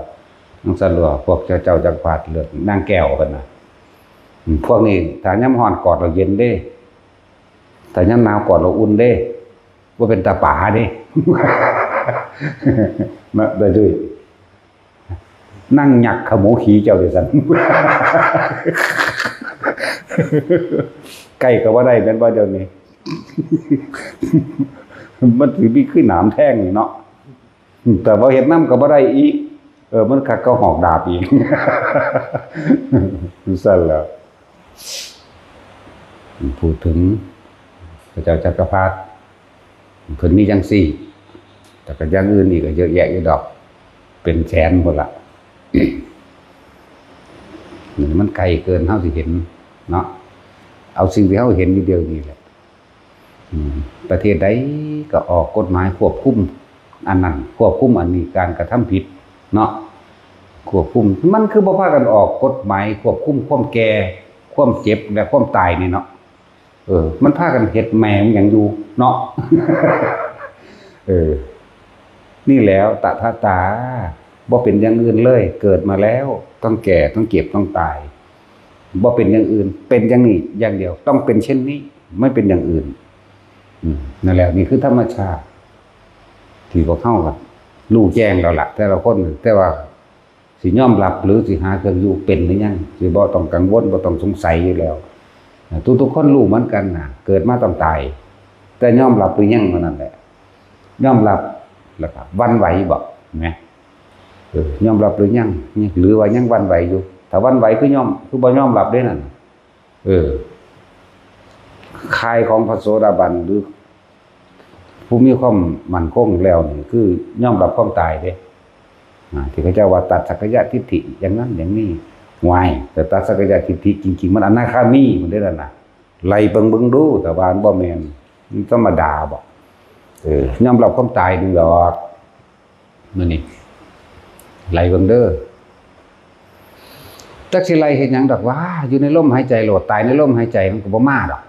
จั่งซั้นหรือว่า พวกเจ้า เจ้าจักรพรรดิเลิศ นางแก้วเพิ่นน่ะ อืม พวกนี้ถ้ายามฮ้อนกอดแล้วเย็นเด้ ถ้ายามหนาวกอดแล้วอุ่นเด้ บ่เป็นตาป๋าเด้ นะ ได้ด้วย นั่งหยักขโมขี้เจ้าเลยสัน ใกล้ก็บ่ได้แม่นบ่เดี๋ยวนี้ มันสิมีคือหนามแทงนี่เนาะ แต่ว่าเฮ็ดนำก็บ่ได้อีก เออ มันคักก็หอกดาบอีก สั่นแล้ว พูดถึงพระเจ้าจักรพรรดิ เพิ่นมีจังซี่ แต่ก็อย่างอื่นอีกก็เยอะแยะอยู่ดอก เป็นแสนพุ้นละ นี่มันไกลเกินเฮาสิเห็นเนาะ เอาสิ่งที่เฮาเห็นอยู่เดียวนี้แหละ อืม ประเทศใดก็ออกกฎหมายควบคุมอันนั้น ควบคุมอันนี้ การกระทำผิดเนาะ ควบคุม มันคือบ่พากันออกกฎหมายควบคุมความแก่ ความเจ็บ และความตายนี่เนาะ เออ มันพากันเฮ็ดแม่งหยังอยู่เนาะ เออ นี่แล้ว ตถาตา บ่เป็นอย่างอื่นเลย เกิดมาแล้ว ต้องแก่ ต้องเจ็บ ต้องตาย บ่เป็นอย่างอื่น เป็นอย่างนี้อย่างเดียว ต้องเป็นเช่นนี้ ไม่เป็นอย่างอื่น อืม นั่นแหละ นี่คือธรรมชาติ ที่พวกเฮาก็รู้แจ้งแล้วล่ะ แต่ละคน แต่ว่าสิยอมรับหรือสิหาเครื่องอยู่เป็นหรือยัง สิบ่ต้องกังวล บ่ต้องสงสัยอยู่แล้ว ทุกๆคนรู้เหมือนกันน่ะ เกิดมาต้องตาย แต่ยอมรับหรือยังเท่านั้นแหละ ยอมรับแล้วก็หวั่นไหวบ่ เห็นไหม เออ ยอมรับหรือยัง หรือว่ายังหวั่นไหวอยู่ ถ้าหวั่นไหวคือยอม คือบ่ยอมรับเด้นั่น เออ ข่ายของพระโสดาบันหรือ ผู้มีความมั่นคงแล้วนี่ คือยอมรับความตายเด้ อ่า ที่เขาเจ้าว่าตัดสักกายทิฏฐิอย่างนั้นอย่างนี้ วาย แต่ตัดสักกายทิฏฐิจริงๆ มันอนาคามีมันได้แล้วนะ ไล่เบิ่งเบิ่งดู แต่ว่ามันบ่แม่น มันธรรมดาบ่ เออ ยอมรับความตายนี่ดอก มื้อนี้ ไล่เบิ่งเด้อ จักสิไล่เฮ็ดหยังดอกว่า อยู่ในลมหายใจโลด ตายในลมหายใจมันก็บ่มาดอก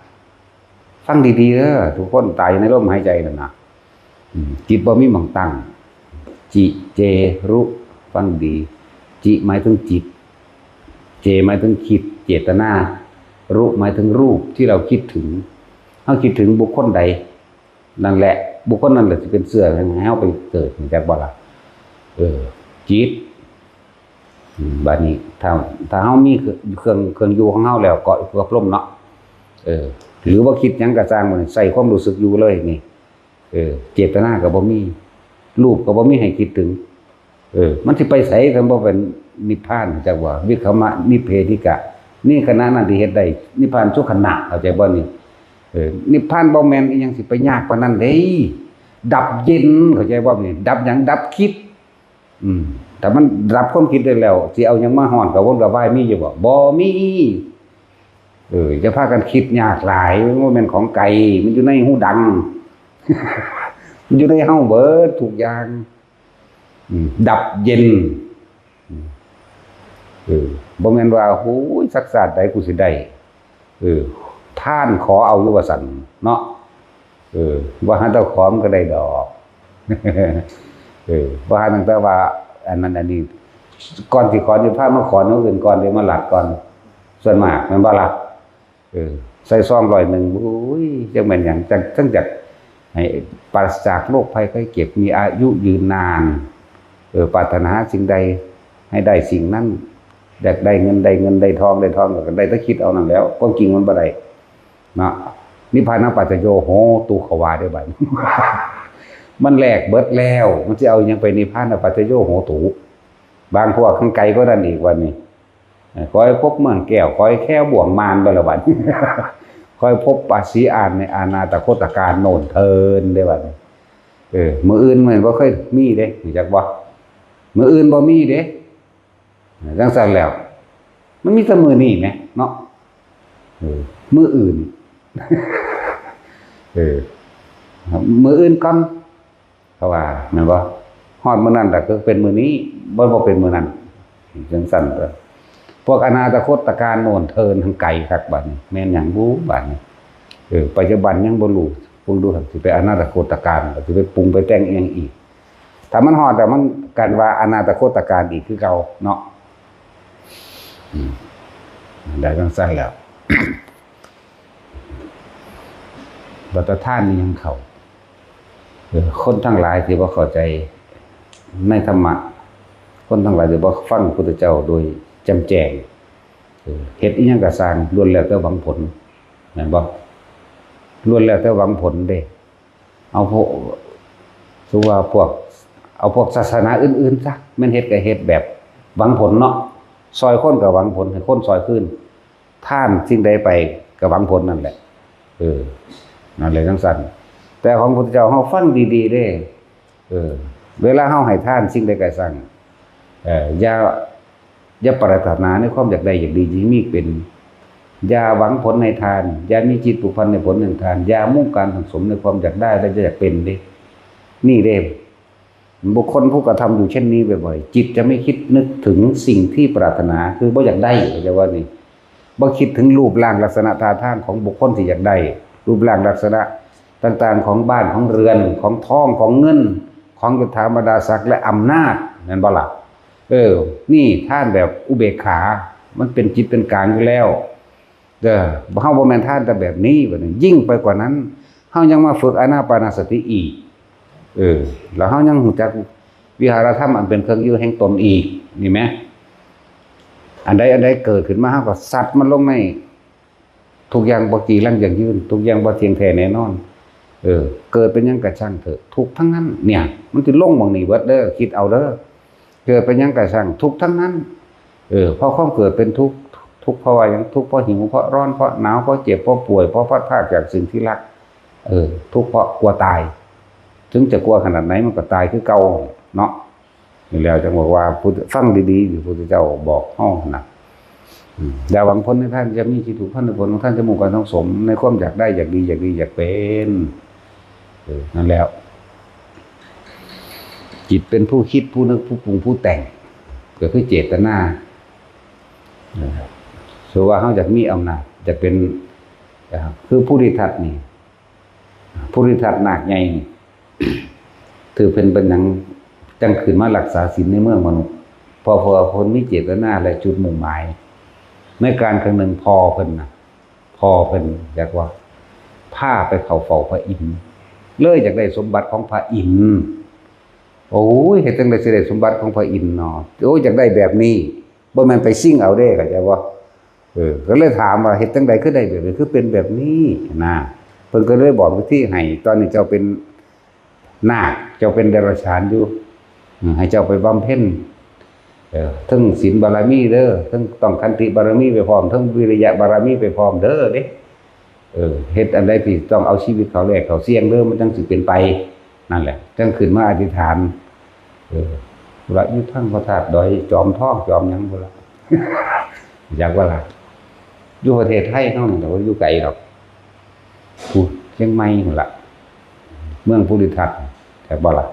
ฟังดีๆเด้อ ทุกคน ตายอยู่ในลมหายใจนั่นน่ะ อืม จิตบ่มีหม่องตั้ง จิ เจ รุ ฟังดี จิ หมายถึงจิต เจ หมายถึงคิด เจตนา รุ หมายถึงรูปที่เราคิดถึง เฮาคิดถึงบุคคลใด นั่นแหละ บุคคลนั้นแหละสิเป็นเชื้อให้เฮาไปเกิด รู้จักบ่ล่ะ เออ จิต อืม บัดนี้ ถ้า ถ้าเฮามีเครื่อง เครื่องอยู่ของเฮาแล้ว เกาะอยู่กับลมเนาะ เออ หรือว่าคิดหยังก็ซ่าง บัดนี้ใส่ความรู้สึกอยู่เลยนี่ เออ เจตนาก็บ่มี รูปก็บ่มีให้คิดถึง เออ มันสิไปไสคันบ่เป็นนิพพาน จักว่า วิคัมมะนิเพธิกะ นี่ขณะนั้นที่เฮ็ดได้ นิพพานสุขขณะ เข้าใจบ่นี่ เออ นิพพานบ่แม่นอีหยังสิไปยากปานนั้นเด้ ดับเย็น เข้าใจบ่นี่ ดับหยัง ดับคิด อืม ถ้ามันดับความคิดได้แล้ว สิเอาหยังมาฮ้อนกระวนกระวายมีอยู่บ่ บ่มี เออ อย่าพากันคิดยากหลาย มันบ่แม่นของไกล มันอยู่ในหูดัง มันอยู่ในเฮาเบิดทุกอย่าง อืม ดับเย็น อืม เออ บ่แม่นว่า โอ้ย สักชาติใดกูสิได้ เออ ทานขอเอาอยู่ว่าซั่นเนาะ เออ ว่าหาแต่ขอมันก็ได้ดอก เออ ว่าหาตั้งแต่ว่า อันนั้นอันนี้ ก่อนสิขอนิพพานมาขอแนวอื่นก่อน เดี๋ยวมาลัดก่อน ส่วนมากแม่นบ่ล่ะ เออ ใส่ซองร้อยหนึ่ง โอ้ย จักแม่นหยัง จัก จักอยากให้ปราศจากโรคภัยไข้เจ็บ มีอายุยืนนาน เออ ปรารถนาสิ่งใดให้ได้สิ่งนั้น อยากได้เงินได้เงิน ได้ทองได้ทอง ก็ได้แต่คิดเอานั่นแหล้ว ความจริงมันบ่ได้เนาะ นิพพานะปัจจโยโหตุ เขาว่าเด้อบัดนี้ มันแลกเบิดแล้ว มันสิเอาหยังไปนิพพานะปัจจโยโหตุ บางพวกข้างไกลก็นั่นอีกวันนี้ เออ ขอให้พบเมืองแก้ว ขอให้แคล้วบ่วงมารไปละบัด ขอให้พบปาสีอานในอนาถคตการโน่นเทินได้บัด เออ มื้ออื่นมันบ่เคยมีเด้ รู้จักบ่ มื้ออื่นบ่มีเด้ จังซั่นแล้ว มันมีแต่มื้อนี้แหมเนาะ เออ มื้ออื่น เออ มื้ออื่นก่อน เขาว่า แม่นบ่ ฮอดมื้อนั้นล่ะคือเป็นมื้อนี้ บ่ บ่เป็นมื้อนั้น จังซั่นเด้อ พวกอนาถคตการโน่นเทินทางไกลคักบัดนี้ แม่นหยังบุบัดนี้ เออ ปัจจุบันยังบ่รู้ เบิ่งดูหั่น สิไปอนาถคตการ สิไปปรุงไปแต่งอีหยังอีก ถ้ามันฮอดแล้วมันกันว่าอนาถคตการอีกคือเก่าเนาะ อืม ได้จังซั่นแล้ว บัดตาทานนี่ยังเข้า เออ คนทั้งหลายที่บ่เข้าใจในธรรมะ คนทั้งหลายที่บ่ฟังพุทธเจ้าโดยแจ่มแจ้ง เออ เฮ็ดอิหยังก็ซ่าง ล้วนแล้วแต่หวังผล แม่นบ่? ล้วนแล้วแต่หวังผลเด้ เอาพวก สมมุติว่าพวก เอาพวกศาสนาอื่นๆซะ แม่นเฮ็ดก็เฮ็ดแบบหวังผลเนาะ ซ่อยคนก็หวังผล ให้คนซ่อยคืน ทานสิ่งใดไปก็หวังผลนั่นแหละ เออ นั่นแหละจั่งซั้น แต่ของพุทธเจ้าเฮาฟังดีๆเด้ เออ เวลาเฮาให้ทานสิ่งใดก็ซ่าง เออ อย่า อย่าปรารถนาในความอยากได้อยากดีที่มีเป็น อย่าหวังผลในทาน อย่ามีจิตผูกพันในผลแห่งทาน อย่ามุ่งการสั่งสมในความอยากได้และอยากเป็นเด้ นี่เด้ บุคคลผู้กระทำอยู่เช่นนี้บ่อยๆ จิตจะไม่คิดนึกถึงสิ่งที่ปรารถนา คือบ่อยากได้ เข้าใจว่านี่ บ่คิดถึงรูปร่างลักษณะท่าทางของบุคคลที่อยากได้ รูปร่างลักษณะต่างๆ ของบ้านของเรือน ของทองของเงิน ของยศถาบรรดาศักดิ์และอำนาจ แม่นบ่ล่ะ? เออ นี่ทานแบบอุเบกขา มันเป็นจิตเป็นกลางอยู่แล้ว เด้อ เฮาบ่แม่นทานแต่แบบนี้ บัดนี้ยิ่งไปกว่านั้น เฮายังมาฝึกอานาปานสติอีก เออ แล้วเฮายังรู้จักวิหารธรรมอันเป็นเครื่องอยู่แห่งตนอีก นี่แหม อันใดอันใดเกิดขึ้นมา เฮาก็ซัดมันลงใน ทุกอย่างบ่จีรังยั่งยืน ทุกอย่างบ่เที่ยงแท้แน่นอน เออ เกิดเป็นหยังก็ซ่างเถอะ ทุกข์ทั้งนั้น เนี่ย มันสิลงหม่องนี้เบิดเด้อ คิดเอาเด้อ เกิดเป็นหยังก็ซ่าง ทุกข์ทั้งนั้น เออ เพราะความเกิดเป็นทุกข์ ทุกข์เพราะว่าหยัง ทุกข์เพราะหิว เพราะร้อน เพราะหนาว เพราะเจ็บ เพราะป่วย เพราะพลัดพรากจากสิ่งที่รัก เออ ทุกข์เพราะกลัวตาย ถึงจะกลัวขนาดไหนมันก็ตายคือเก่าเนาะ นี่แล้วจั่งบอกว่า พุทธ- ฟังดีๆ ที่พุทธเจ้าบอกเฮานะ อืม อย่าหวังผลในทาน อย่ามีจิตผูกพันในผลของทาน อย่ามุ่งการสั่งสมในความอยากได้ อยากดี อยากดี อยากเป็น เออ นั่นแล้ว จิตเป็นผู้คิด ผู้นึก ผู้ปรุง ผู้แต่ง ก็คือเจตนา เออ สมมุติว่าเฮาอยากมีอำนาจ อยากเป็น นะครับ คือภูริทัตนี่ ภูริทัตนาคใหญ่นี่ ถือเพิ่นเป็นหยังจั่งขึ้นมารักษาศีลในเมืองมนุษย์ เพราะ เพราะว่าเพิ่นมีเจตนาและจุดมุ่งหมาย ในกาลครั้งหนึ่งพ่อเพิ่นน่ะ พ่อเพิ่นอยากว่าพาไปเข้าเฝ้าพระอินทร์ เลยอยากได้สมบัติของพระอินทร์ โอ้ย เฮ็ดจั่งใดสิได้สมบัติของพระอินทร์เนาะ โอ้ย อยากได้แบบนี้ บ่แม่นไปชิงเอาเด้ เข้าใจบ่? เออ ก็เลยถามว่า เฮ็ดจั่งใดคือได้แบบนี้ คือเป็นแบบนี้นะ เพิ่นก็เลยบอกวิธีให้ ตอนนี้เจ้าเป็นนาค เจ้าเป็นเดรัจฉานอยู่ อืม ให้เจ้าไปบำเพ็ญ เออ ทั้งศีลบารมีเด้อ ทั้งต้องขันติบารมีไปพร้อม ทั้งวิริยะบารมีไปพร้อมเด้อเด้ เออ เฮ็ดอันใดที่ต้องเอาชีวิตเขาแลกเขาเสี่ยงเด้อ มันจั่งสิเป็นไป นั่นแหละ จั่งขึ้นมาอธิษฐาน เออ พุทธะอยู่ทั้งพระธาตุดอยจอมทองจอมหยังพุ้นละ อยากว่าล่ะ อยู่ประเทศไทยเฮานี่แหละ บ่อยู่ไกลดอก พุ้น เชียงใหม่พุ้นละ เมืองภูริทัตน์ จักบ่ล่ะ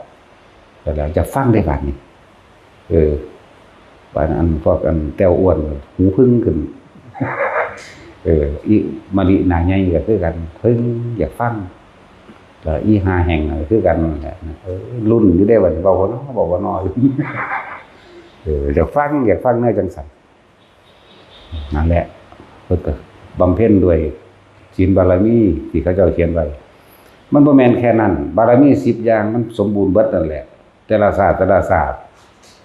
แต่แล้วจะฟังได้บาดนี้ เออ บาดนั้นพวกอันแต้วอ้วน หูผึ้งขึ้น เออ อีมะลิหน้าใหญ่ก็คือกัน ผึ้งอยากฟัง แล้วอีห้าแห่งก็คือกันนั่นแหละ เออ รุ่นอยู่ได้บัดนี้ เว้าบ่น้อ เว้าบ่น้อ เออ อยากฟัง อยากฟังแนวจั่งซั้น นั่นแหละ เพิ่นก็บำเพ็ญด้วยศีลบารมีที่เขาเจ้าเขียนไว้ มันบ่แม่นแค่นั้น บารมีสิบอย่างมันสมบูรณ์เบิดนั่นแหละ แต่ละชาติ แต่ละชาติ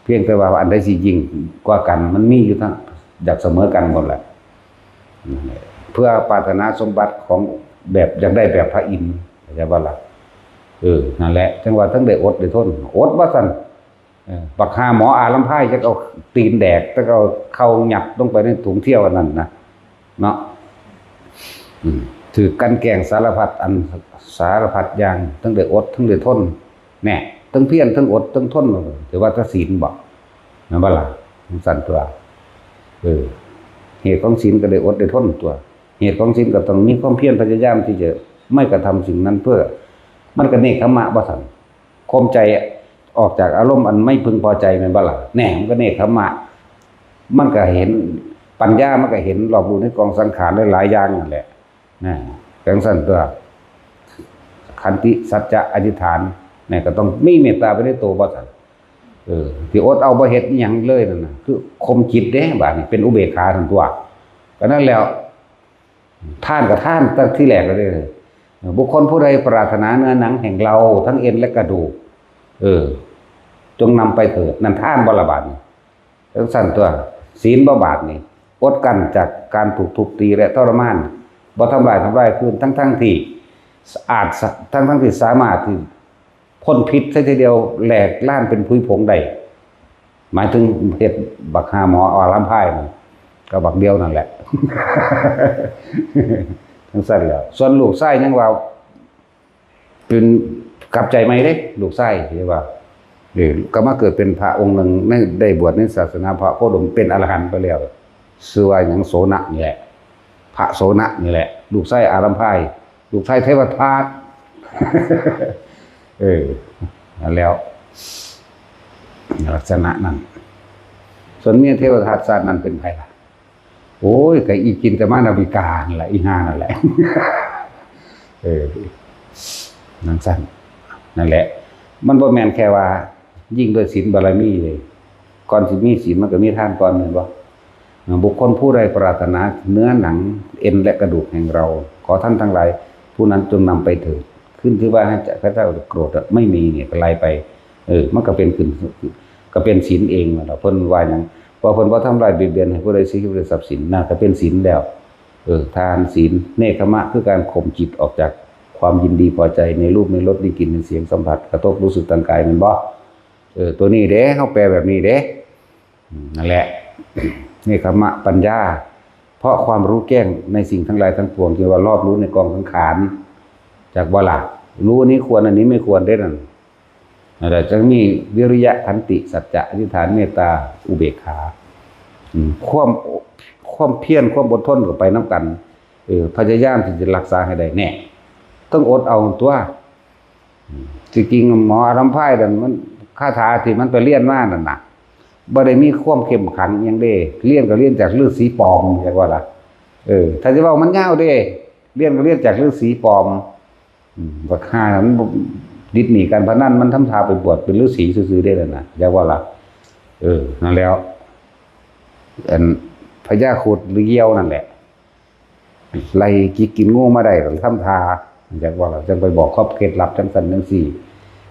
เพียงแต่ว่าอันใดสิยิ่งกว่ากัน มันมีอยู่ทั้ง อยากเสมอกันหมดแหละ นั่นแหละ เพื่อปรารถนาสมบัติของแบบอยากได้แบบพระอินทร์ เข้าใจบ่ล่ะ? เออ นั่นแหละ จั่งว่าทั้งได้อดได้ทน อดว่าซั่น เออ บักห่าหมออาลัมพายจักเอาตีนแดก จักเอาเข่ายัดลงไปในถุงเที่ยวอันนั้นนะ เนาะ อืม ถืกกลั่นแกล้งสารพัดอัน สารพัดอย่าง ทั้งได้อด ทั้งได้ทน แน่ ทั้งเพียร ทั้งอด ทั้งทน ถือว่าแต่ศีลบ่ แม่นบ่ล่ะ? จั่งซั้นตั่ว เออ เหตุของศีลก็ได้อดได้ทนตั่ว เหตุของศีลก็ต้องมีความเพียรพยายามที่จะไม่กระทำสิ่งนั้นเพื่อ มันก็เนกขัมมะบ่ซั่น ข่มใจออกจากอารมณ์อันไม่พึงพอใจแม่นบ่ล่ะ? แน่ มันก็เนกขัมมะ มันก็เห็น ปัญญามันก็เห็นรอบรู้ในกองสังขารหลายๆอย่างนั่นแหละ นะ จั่งซั้นตั่ว ขันติ สัจจะ อธิษฐาน นี่ก็ต้องมีเมตตาไปในตัวบ่ซั่น เออ ที่อดเอาบ่เฮ็ดอิหยังเลยนั่นน่ะ คือข่มจิตเด้ บาดนี้เป็นอุเบกขาซั่นตั่ว ก็นั่นแหล้ว ทานก็ทานตั้งทีแรกแล้วเด้อ บุคคลผู้ใดปรารถนาเนื้อหนังแห่งเราทั้งเอ็นและกระดูก เออ จงนำไปเถิด นั่นทานบ่ละบาดนี่ จั่งซั่นตัว ศีลบ่บาดนี่ อดกั้นจากการถูกทุบตีและทรมาน บ่ทำร้ายทำร้ายคืน ทั้งๆที่อาจ ทั้งๆที่สามารถที่พ้นพิษซะทีเดียว แหลกลานเป็นผุยผงได้ หมายถึงเฮ็ดบักห่าหมออารำไพรนั่น ก็บักเดียวนั่นแหละ จั่งซั่นแหล้ว ส่วนลูกชายยังว่า เป็นกลับใจใหม่เด้ ลูกชายที่ว่า เออ ก็มาเกิดเป็นพระองค์หนึ่งใน ได้บวชในศาสนาพระโคดม เป็นอรหันต์ไปแล้ว ชื่อว่าหยัง โสณะนี่แหละ พระโสณะนี่แหละ ลูกชายอารำไพร ลูกชายเทวทัต เออ นั่นแล้ว ลักษณะนั้น ส่วนเมียเทวทัตชาตินั้นเป็นไผล่ะ โอ้ย ก็อีจินตมานาวิกานั่นแหละ อีห่านั่นแหละ เออ จั่งซั่น นั่นแหละ มันบ่แม่นแค่ว่า ยิ่งด้วยศีลบารมีเลย ก่อนสิมีศีลมันก็มีทานก่อน แม่นบ่ บุคคลผู้ใดปรารถนาเนื้อหนังเอ็นและกระดูกแห่งเรา ขอท่านทั้งหลายผู้นั้นจงนำไปเถิด ขึ้นชื่อว่าให้ข้าเจ้าโกรธไม่มีเนี่ย ก็ไล่ไป เออ มันก็เป็นขึ้น ก็เป็นศีลเองนั่นแหละ เพิ่นว่าหยัง ว่าเพิ่นบ่ทำร้ายเบียดเบียนให้ผู้ใดเสียชีวิตหรือทรัพย์สิน นั่นก็เป็นศีลแล้ว เออ ทาน ศีล เนกขมะ คือการข่มจิตออกจากความยินดีพอใจในรูป ในรส ในกลิ่น ในเสียงสัมผัส กระทบรู้สึกทางกาย แม่นบ่ เออ ตัวนี้เด้ เฮาแปลแบบนี้เด้ อืม นั่นแหละ เนกขมะปัญญา เพราะความรู้แจ้งในสิ่งทั้งหลายทั้งปวง ที่ว่ารอบรู้ในกองสังขาร จักบ่ล่ะ รู้อันนี้ควร อันนี้ไม่ควรเด้นั่น นั่นแหละ จั่งมีวิริยะ ขันติ สัจจะ อธิษฐาน เมตตา อุเบกขา อืม ความ ความเพียร ความอดทนก็ไปนำกัน เออ พยายามที่จะรักษาให้ได้แน่ ต้องอดเอาตัว อืม จริงๆ หมออารำไพรนั่นมัน คาถาที่มันไปเรียนมานั่นน่ะ บ่ได้มีความเข้มขังอิหยังเด้ เรียนก็เรียนจากฤาษีปลอม จักว่าล่ะ เออ ถ้าสิเว้ามันยาวเด้ เรียนก็เรียนจากฤาษีปลอม อืม บักห่ามันบ่ ติดหนี้การพนัน มันทำท่าไปบวชเป็นฤาษีซื่อๆ เด้นั่นน่ะ จักว่าล่ะ เออ นั่นแล้ว อัน พญาครุฑหรือเหยี่ยวนั่นแหละ ไล่จิกกินงูมาได้ก็ทำท่า จักว่าล่ะ จั่งไปบอกขอบเคล็ดลับจั่งซั่นจั่งซี้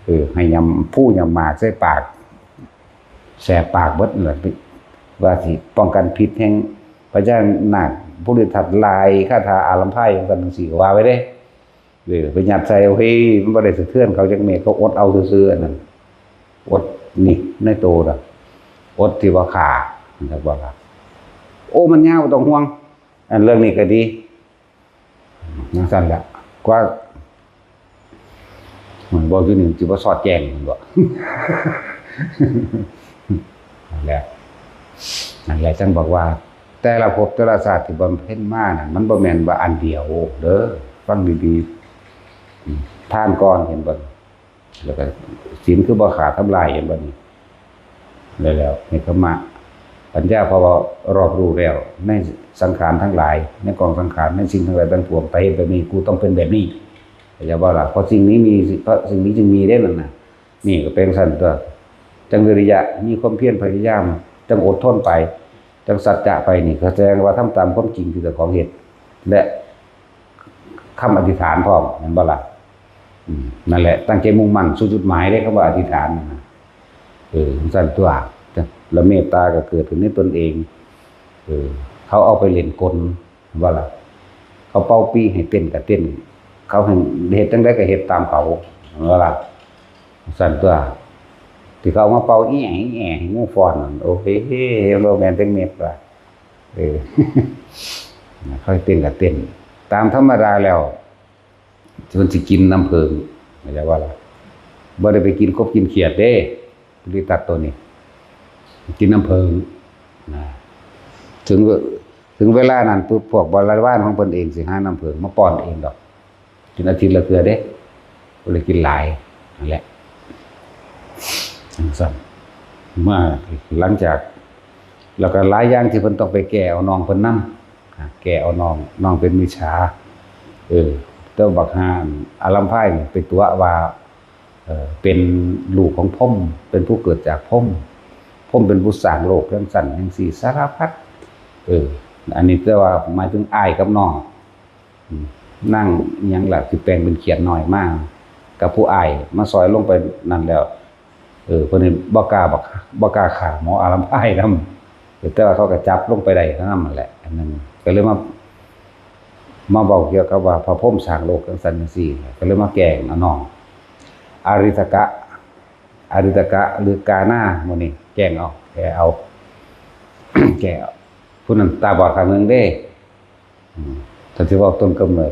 เออ ให้ยำผู้ยำหมากใส่ปาก แสบปากเบิดนั่นแหละ ว่าสิป้องกันพิษแห่งพญานาค ผู้ฤทธิ์ทัดลาย คาถาอารัมไพรจั่งซั่นจั่งซี้ ก็ว่าไว้เด้ เออ ไปยัดใส่ โอ้ย มันบ่ได้สะเทือนเขาจักเม็ด เขาอดเอาซื่อๆ อันนั้น อดนี่ในโตน่ะ อดที่ว่าฆ่า จักว่าล่ะ โอ้ มันยาว บ่ต้องห่วง อันเรื่องนี้ก็ดี จั่งซั่นล่ะ กว่า มันเว้าอยู่นี่สิบ่สอดแจ้งมันบ่ นั่นแหละ นั่นแหละ จั่งบอกว่า แต่ละภพแต่ละชาติที่บำเพ็ญมาน่ะ มันบ่แม่นว่าอันเดียวเด้อ ฟังดีๆ อืม ทานก่อน เห็นบ่ แล้วก็ศีลคือบ่ขาดทำลาย เห็นบ่นี่ แล้ว แล้วเนกขมะ ปัญญา เพราะว่ารอบรู้แล้ว ในสังขารทั้งหลาย ในกองสังขาร ในสิ่งทั้งหลายทั้งปวง ไปเฮ็ดแบบนี้ กูต้องเป็นแบบนี้ เข้าใจบ่ล่ะ เพราะสิ่งนี้มี เพราะสิ่งนี้จึงมีเด้นั่นน่ะ นี่ก็เป็นซั่นตัว จั่งวิริยะ มีความเพียรพยายาม จั่งอดทนไป จั่งสัจจะไปนี่ ก็แสดงว่าทำตามความจริงที่เจ้าของเฮ็ด และคำอธิษฐานพร้อม แม่นบ่ล่ะ อืม นั่นแหละ ตั้งใจมุ่งมั่นสู่จุดหมายเด้ คำว่าอธิษฐานนั่นน่ะ เออ จั่งซั่นตัว แล้วเมตตาก็เกิดขึ้นในตนเอง เออ เขาเอาไปเล่นกล ว่าล่ะ เขาเป่าปีให้เต้นก็เต้น เขาให้เฮ็ดจั่งใดก็เฮ็ดตามเขา ว่าล่ะ ซั่นตัว ที่เขาเอามาเป่าอีแหงอีแหงให้งูฟ้อนนั่น โอ้เฮ้ บ่แม่นจักเม็ดว่ะ เออ เขาให้เต้นก็เต้น ตามธรรมดาแล้ว เพิ่นสิกินน้ำเผิง เข้าใจบ่ล่ะ บ่ได้ไปกินกบกินเขียดเด้ บริษัทตัวนี้ กินน้ำเผิง นะ ถึง ถึงเวลานั้นปุ๊บ พวกบริวารของเพิ่นเองสิหาน้ำเผิงมาป้อนเองดอก กินอาทิตย์ละเทื่อเด้ บ่ได้กินหลาย นั่นแหละ จั่งซั่น เมื่อหลังจาก แล้วก็หลายอย่างที่เพิ่นต้องไปแก้เอาน้องเพิ่นนำ อ่ะ แก้เอาน้อง น้องเป็นมิจฉา เออ แต่บักห่าอารัมไพรนี่ไปตั๋วว่า เอ่อ เป็นลูกของพรหม เป็นผู้เกิดจากพรหม พรหมเป็นผู้สร้างโลกจั่งซั่นจั่งซี้ สารพัด เออ อันนี้แต่ว่าหมายถึงอ้ายกับน้อง อืม นางอิหยังล่ะ สิแปลงเป็นเขียดน้อยมา กับผู้อ้ายมาซอยลงไปนั่นแล้ว เออ เพิ่นนี่บ่กล้าบัก บ่กล้าฆ่าหมออารัมพายนำ แต่ว่าเขาก็จับลงไปได้นำนั่นแหละ อันนั้นก็เลยมา มาเว้าเกี่ยวกับว่าพระพรหมสร้างโลกจังซั่นจังซี่ ก็เลยมาแกล้งเอาน้อง อาริตกะ อาริตกะ หรือกาหน้าหมู่นี้ แกล้งเอา แก้เอา แก้เอา ผู้นั้นตาบอดข้างหนึ่งเด้ อืม ถ้าสิเว้าต้นกำเนิด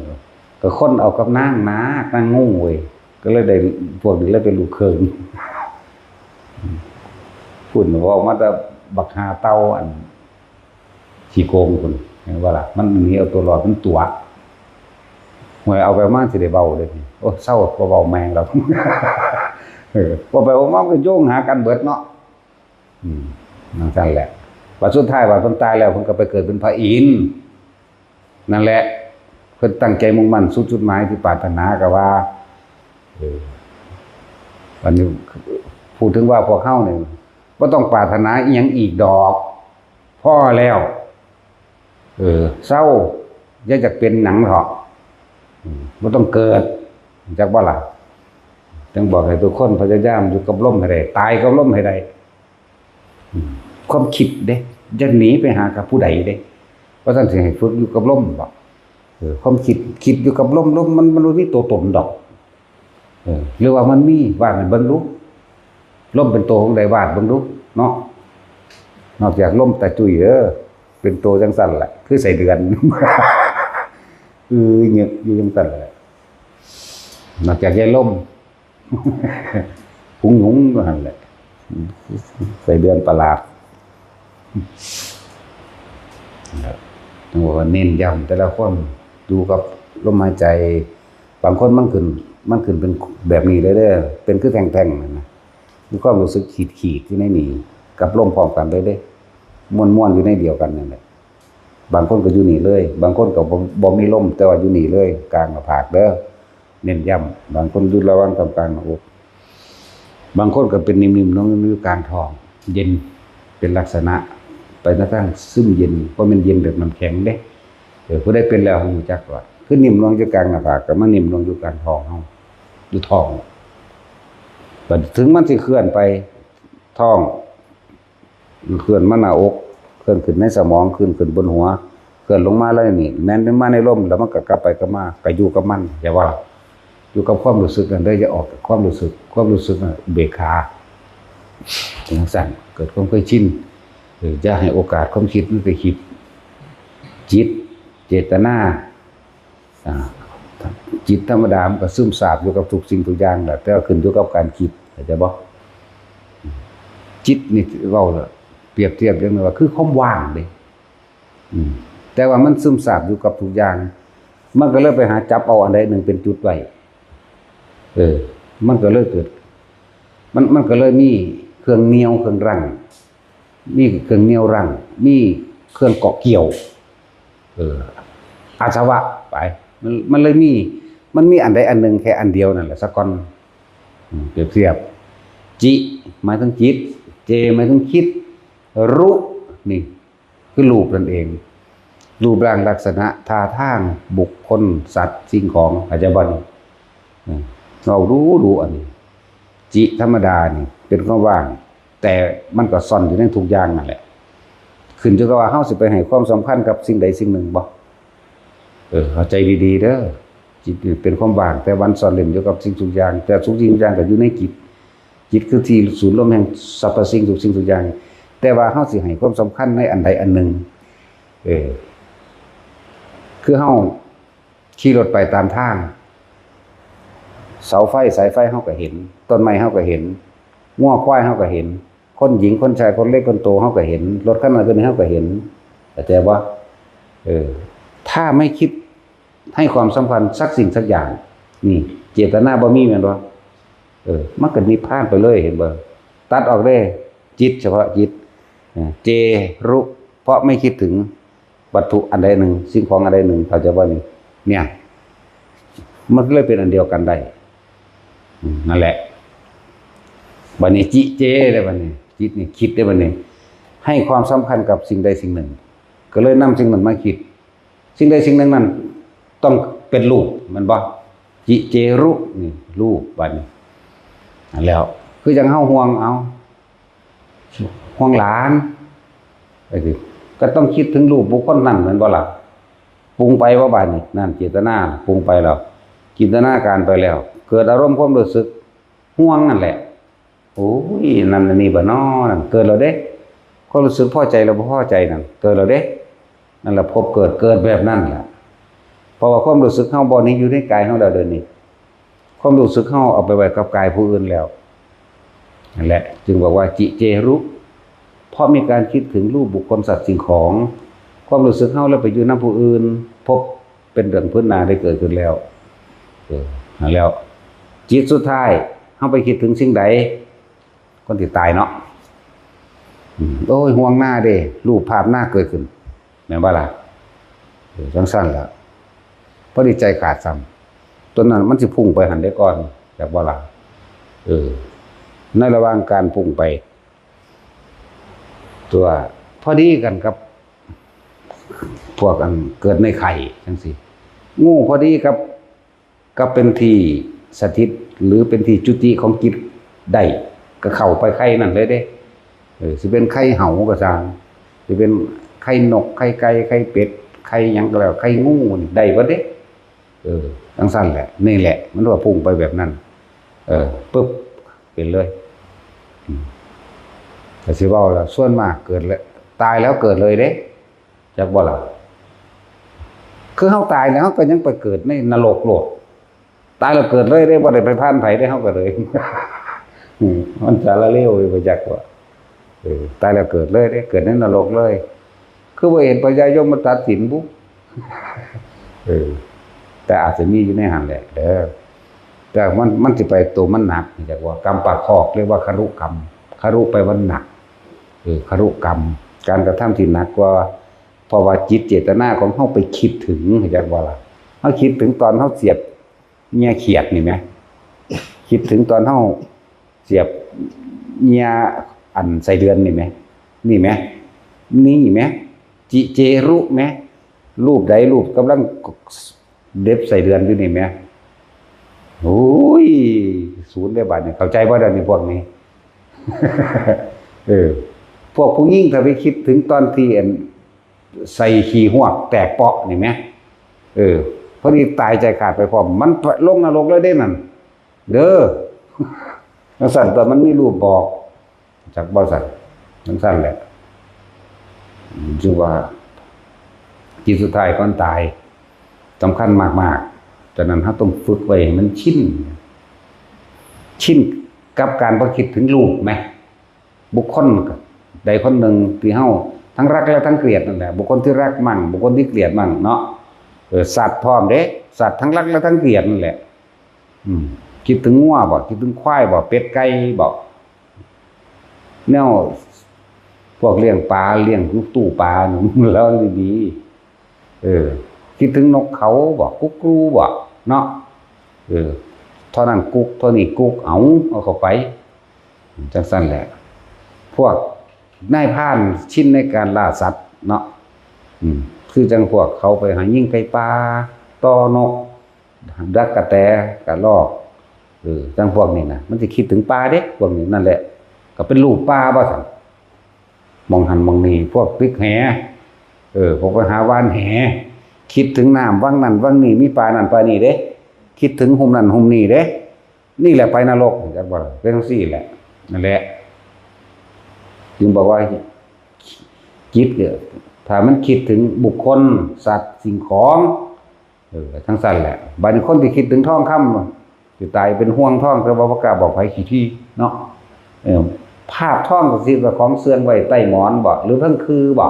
ก็คนเอากับนางนาค นางงูเว้ย ก็เลยได้ พวกนี้เลยเป็นลูกเขย พุ่นเว้ามาแต่บักหาเต่าอันขี้โกงพุ่น เห็นบ่ล่ะ มันหนีเอาตัวรอด มันตั๋ว ห่วย เอาไปมาสิได้เว้าเด้นี่ โอ้ เซา บ่เว้าแม่งดอก เออ เว้าไปเว้ามามันก็โยงหากันเบิดเนาะ อืม จั่งซั่นแหละ บัดสุดท้ายบัดเพิ่นตายแล้ว เพิ่นก็ไปเกิดเป็นพระอินทร์ นั่นแหละ เพิ่นตั้งใจมุ่งมั่นสู่จุดหมายที่ปรารถนา ก็ว่า เออ อันนี้พูดถึงว่าพวกเฮานี่บ่ต้องปรารถนาอิหยังอีกดอก พอแล้ว เออ เซา อย่าอยากเป็นหยังเถาะ อืม บ่ต้องเกิด จักบ่ล่ะ จั่งบอกให้ทุกคนพยายามอยู่กับลมให้ได้ ตายกับลมให้ได้ อืม ความคิดเด้ อย่าหนีไปหากับผู้ใดเด้ ว่าซั่นสิให้ฝึกอยู่กับลมบ่ เออ ความคิด คิดอยู่กับลม ลมมัน มันบ่มีตัวตนดอก เออ หรือว่ามันมี วาดให้เบิ่งดู ลมเป็นตัวของใด วาดเบิ่งดู เนาะ นอกจากลมตาจุ้ยเด้อ เป็นตัวจั่งซั่นแหละ คือไส้เดือน อือ เงือกอยู่จั่งซั่นแหละ นอกจากยายลม หุงหุงก็หั่นแหละ ไส้เดือนประหลาด ครับ ต้องบอกว่าเน้นย้ำแต่ละคน อยู่กับลมหายใจ บางคนมันขึ้น มันขึ้นเป็นแบบนี้เลยเด้อ เป็นคือแท่งๆนั่นนะ มีความรู้สึกขีดๆอยู่ในนี้ กับลมพร้อมกันเลยเด้ ม่วนๆอยู่ในเดียวกันนั่นแหละ บางคนก็อยู่นี่เลย บางคนก็บ่ บ่มีลม แต่ว่าอยู่นี่เลย กลางหน้าผากเด้อ เน้นย้ำ บางคนอยู่ระหว่างตรงกลางหน้าอก บางคนก็เป็นนิ่มๆ นุ่มๆ อยู่กลางท้อง เย็น เป็นลักษณะ ไปในทางซึมเย็น บ่แม่นเย็นแบบน้ำแข็งเด้ เออ ผู้ใดเป็นแล้วรู้จักว่า คือนิ่มลงอยู่กลางหน้าผาก ก็มานิ่มลงอยู่กลางท้องเฮา อยู่ท้อง บัดถึงมันสิเคลื่อนไปท้อง เคลื่อนมาหน้าอก เคลื่อนขึ้นในสมอง เคลื่อนขึ้นบนหัว เคลื่อนลงมาแล้วนี่ แม่นมันมาในลม แล้วมันก็กลับไปกลับมา ก็อยู่กับมัน อย่าว่า อยู่กับความรู้สึกนั่นเด้อ อย่าออกจากความรู้สึก ความรู้สึกน่ะอุเบกขา จั่งซั่น เกิดความเคยชิน เออ อย่าให้โอกาสความคิดมันไปคิด จิต เจตนา อ่า จิตธรรมดามันก็ซึมซาบอยู่กับทุกสิ่งทุกอย่างแหละ แต่ว่าขึ้นอยู่กับการคิด เข้าใจบ่ จิตนี่เว้าแล้ว เปรียบเทียบอย่างหนึ่งว่าคือความว่างเด้ อืม แต่ว่ามันซึมซาบอยู่กับทุกอย่าง มันก็เลยไปหาจับเอาอันใดหนึ่งเป็นจุดไว้ เออ มันก็เลยเกิด มัน มันก็เลยมีเครื่องเหนี่ยวเครื่องรั้ง มีเครื่องเหนี่ยวรั้ง มีเครื่องเกาะเกี่ยว เออ อาสวะไป มัน มันเลยมี มันมีอันใดอันหนึ่งแค่อันเดียวนั่นแหละ ซะก่อน อืม เปรียบเทียบ จิ หมายถึงจิต เจ หมายถึงคิด รุ นี่ คือรูปนั่นเอง รูปร่างลักษณะท่าทางบุคคล สัตว์ สิ่งของ เข้าใจบ่นี่ อืม เว้าดูดูอันนี้ จิธรรมดานี่เป็นความว่าง แต่มันก็ซ่อนอยู่ในทุกอย่างนั่นแหละ ขึ้นอยู่กับว่าเฮาสิไปให้ความสำคัญกับสิ่งใดสิ่งหนึ่งบ่ เออ เข้าใจดีๆเด้อ จิตนี่เป็นความว่าง แต่มันซ่อนเร้นอยู่กับสิ่งทุกอย่าง แต่ทุกสิ่งทุกอย่างก็อยู่ในจิต จิตคือที่ศูนย์รวมแห่งสรรพสิ่งทุกสิ่งทุกอย่าง แต่ว่าเฮาสิให้ความสำคัญในอันใดอันหนึ่ง เออ คือเฮาขี่รถไปตามทาง เสาไฟสายไฟเฮาก็เห็น ต้นไม้เฮาก็เห็น งัวควายเฮาก็เห็น คนหญิงคนชายคนเล็กคนโตเฮาก็เห็น รถคันนั้นคันนี้เฮาก็เห็น เข้าใจบ่ เออ ถ้าไม่คิดให้ความสำคัญสักสิ่งสักอย่าง นี่ เจตนาบ่มีแม่นบ่ เออ มันก็นิพพานไปเลย เห็นบ่ ตัดออกเลย จิตเฉพาะจิต เออ เจ รุ เพราะไม่คิดถึงวัตถุอันใดหนึ่ง สิ่งของอันใดหนึ่ง เข้าใจบ่นี่ เนี่ย มันเลยเป็นอันเดียวกันได้ อืม นั่นแหละ บัดนี้จิ เจ เลยบัดนี้ จิตนี่คิดได้บัดนี้ ให้ความสำคัญกับสิ่งใดสิ่งหนึ่ง ก็เลยนำสิ่งนั้นมาคิด สิ่งใดสิ่งหนึ่งนั้นต้องเป็นรูป แม่นบ่ จิ เจ รุ นี่ รูปบัดนี้ แล้ว คือจั่งเฮาห่วง เอา ห่วงหลาน ก็สิ ก็ต้องคิดถึงรูปบุคคลนั้นแม่นบ่ล่ะ ปรุงไปบ่บาดนี้ นั่นเจตนา ปรุงไปแล้ว จินตนาการไปแล้ว เกิดอารมณ์ความรู้สึกห่วงนั่นแหละ โอ้ย นั่นอันนี้บ่น้อ นั่นเกิดแล้วเด้ ความรู้สึกพอใจแล้วบ่พอใจนั่น เกิดแล้วเด้ นั่นแหละภพเกิด เกิดแบบนั้นแหละ เพราะว่าความรู้สึกเฮาบ่นี้อยู่ในกายเฮาแล้วเดี๋ยวนี้ ความรู้สึกเฮาเอาไปไว้กับกายผู้อื่นแล้ว นั่นแหละ จึงบอกว่าจิเจรุ เพราะมีการคิดถึงรูปบุคคลสัตว์สิ่งของ ความรู้สึกเฮาแล้วไปอยู่นำผู้อื่น ภพเป็นเรื่องพื้นหน้าได้เกิดขึ้นแล้ว เออ นั่นแล้ว จิตสุดท้าย เฮาไปคิดถึงสิ่งใด คนที่ตายเนาะ อืม โอ้ย ห่วงหน้าเด้ รูปภาพหน้าเกิดขึ้น แม่นบ่ล่ะ เออ จั่งซั่นล่ะ พอดีใจขาดซ้ำ ตัวนั้นมันสิพุ่งไปหั่นเด้ก่อน จักบ่ล่ะ เออ ในระหว่างการพุ่งไป ตัวพอดีกันกับ พวกอันเกิดในไข่จั่งซี้ งูพอดีกับ กับเป็นที่สถิต หรือเป็นที่จุติของจิตได้ ก็เข้าไปไข่นั่นเลยเด้ เออ สิเป็นไข่เหาก็ซ่าง สิเป็นไข่นก ไข่ไก่ ไข่เป็ด ไข่หยังก็แล้ว ไข่งูนี่ได้เบิดเด้ เออ จั่งซั่นแหละ นี่แหละ มันว่าพุ่งไปแบบนั้น เออ ปึ๊บ เป็นเลย อืม ก็สิเว้าล่ะ ส่วนมากเกิดแล้ว ตายแล้วเกิดเลยเด้ จักบ่ล่ะ คือเฮาตายแล้ว เฮาก็ยังไปเกิดในนรกโลด ตายแล้วเกิดเลยเด้ บ่ได้ไปผ่านไผเด้ เฮาก็เลย อืม มันสารเลวอยู่ บ่จักว่า เออ ตายแล้วเกิดเลยเด้ เกิดในนรกเลย คือบ่เห็นพญายมมาตัดสินบุ เออ แต่อาจจะมีอยู่ในหั่นแหละเด้อ แต่มัน มันสิไปตัวมันหนัก จักว่ากรรมปากคอก เรียกว่าคารุกรรม คารุแปลว่าหนัก เออ คารุกรรม การกระทำที่หนักกว่า เพราะว่าจิตเจตนาของเฮาไปคิดถึง จักบ่ล่ะ เฮาคิดถึงตอนเฮาเสียบเหยี่ยเขียดนี่แหม คิดถึงตอนเฮาเสียบเหยี่ยอันไส้เดือนนี่แหม นี่แหม นี่แหม จิเจรุแหม รูปใดรูปกำลังเด็บไส้เดือนอยู่นี่แหม โอ้ย ศูนย์เด้บาดนี้ เข้าใจบ่เดี๋ยวนี้พวกนี้ เออ พวกผู้หญิงถ้าไปคิดถึงตอนที่อัน ใส่ขี้ฮวกแตกเปาะนี่แหม เออ พอดีตายใจขาดไปพร้อม มันลงนรกเลยเด้นั่น เด้อ จั่งซั่นตัวมันมีรูปบอก จักบ่ซั่น จั่งซั่นแหละ จึงว่า จิตสุดท้ายก่อนตาย สำคัญมากๆ ฉะนั้นเฮาต้องฝึกไว้ให้มันชิน ชินกับการบ่คิดถึงรูปแหม บุคคลใดคนหนึ่งที่เฮาทั้งรักและทั้งเกลียดนั่นแหละ บุคคลที่รักมั่ง บุคคลที่เกลียดมั่งเนาะ เออ สัตว์พร้อมเด้ สัตว์ทั้งรักและทั้งเกลียดนั่นแหละ อืม คิดถึงงัวบ่ คิดถึงควายบ่ เป็ดไก่บ่ แนวพวกเลี้ยงปลา เลี้ยงตู้ปลานี่ แล้วดีๆ เออ คิดถึงนกเขาบ่ กุ๊กรูบ่ เนาะ เออ เท่านั้นกุ๊ก เท่านี้กุ๊ก เอา เอาเข้าไป จั่งซั่นแหละ พวกนายพรานชินในการล่าสัตว์เนาะ อืม คือจั่งพวกเขาไปหายิงไก่ป่า ต่อนก ดักกะแต กะรอก เออ จั่งพวกนี้นะ มันสิคิดถึงป่าเด้ พวกนี้นั่นแหละ ก็เป็นรูปป่าบ่ซั่น หม่องหั่นหม่องนี่ พวกตึกแห เออ พวกไปหาหว่านแห คิดถึงน้ำวังนั่นวังนี่ มีปลานั่นปลานี่เด้ คิดถึงหุมนั่นหุมนี่เด้ นี่แหละไปนรก จักบ่ล่ะ เป็นจั่งซี้แหละ นั่นแหละ จึงบอกว่า จิตเนี่ย ถ้ามันคิดถึงบุคคล สัตว์ สิ่งของ เออ จั่งซั่นแหละ บัดนี้คนที่คิดถึงทองคำ สิตายเป็นห่วงทอง แต่ว่าบ่กล้าบอกไผขี้ถี่เนาะ เออ ภาพทองก็สิว่าของเสื่องไว้ใต้หมอนบ่ หรือเทิงคือบ่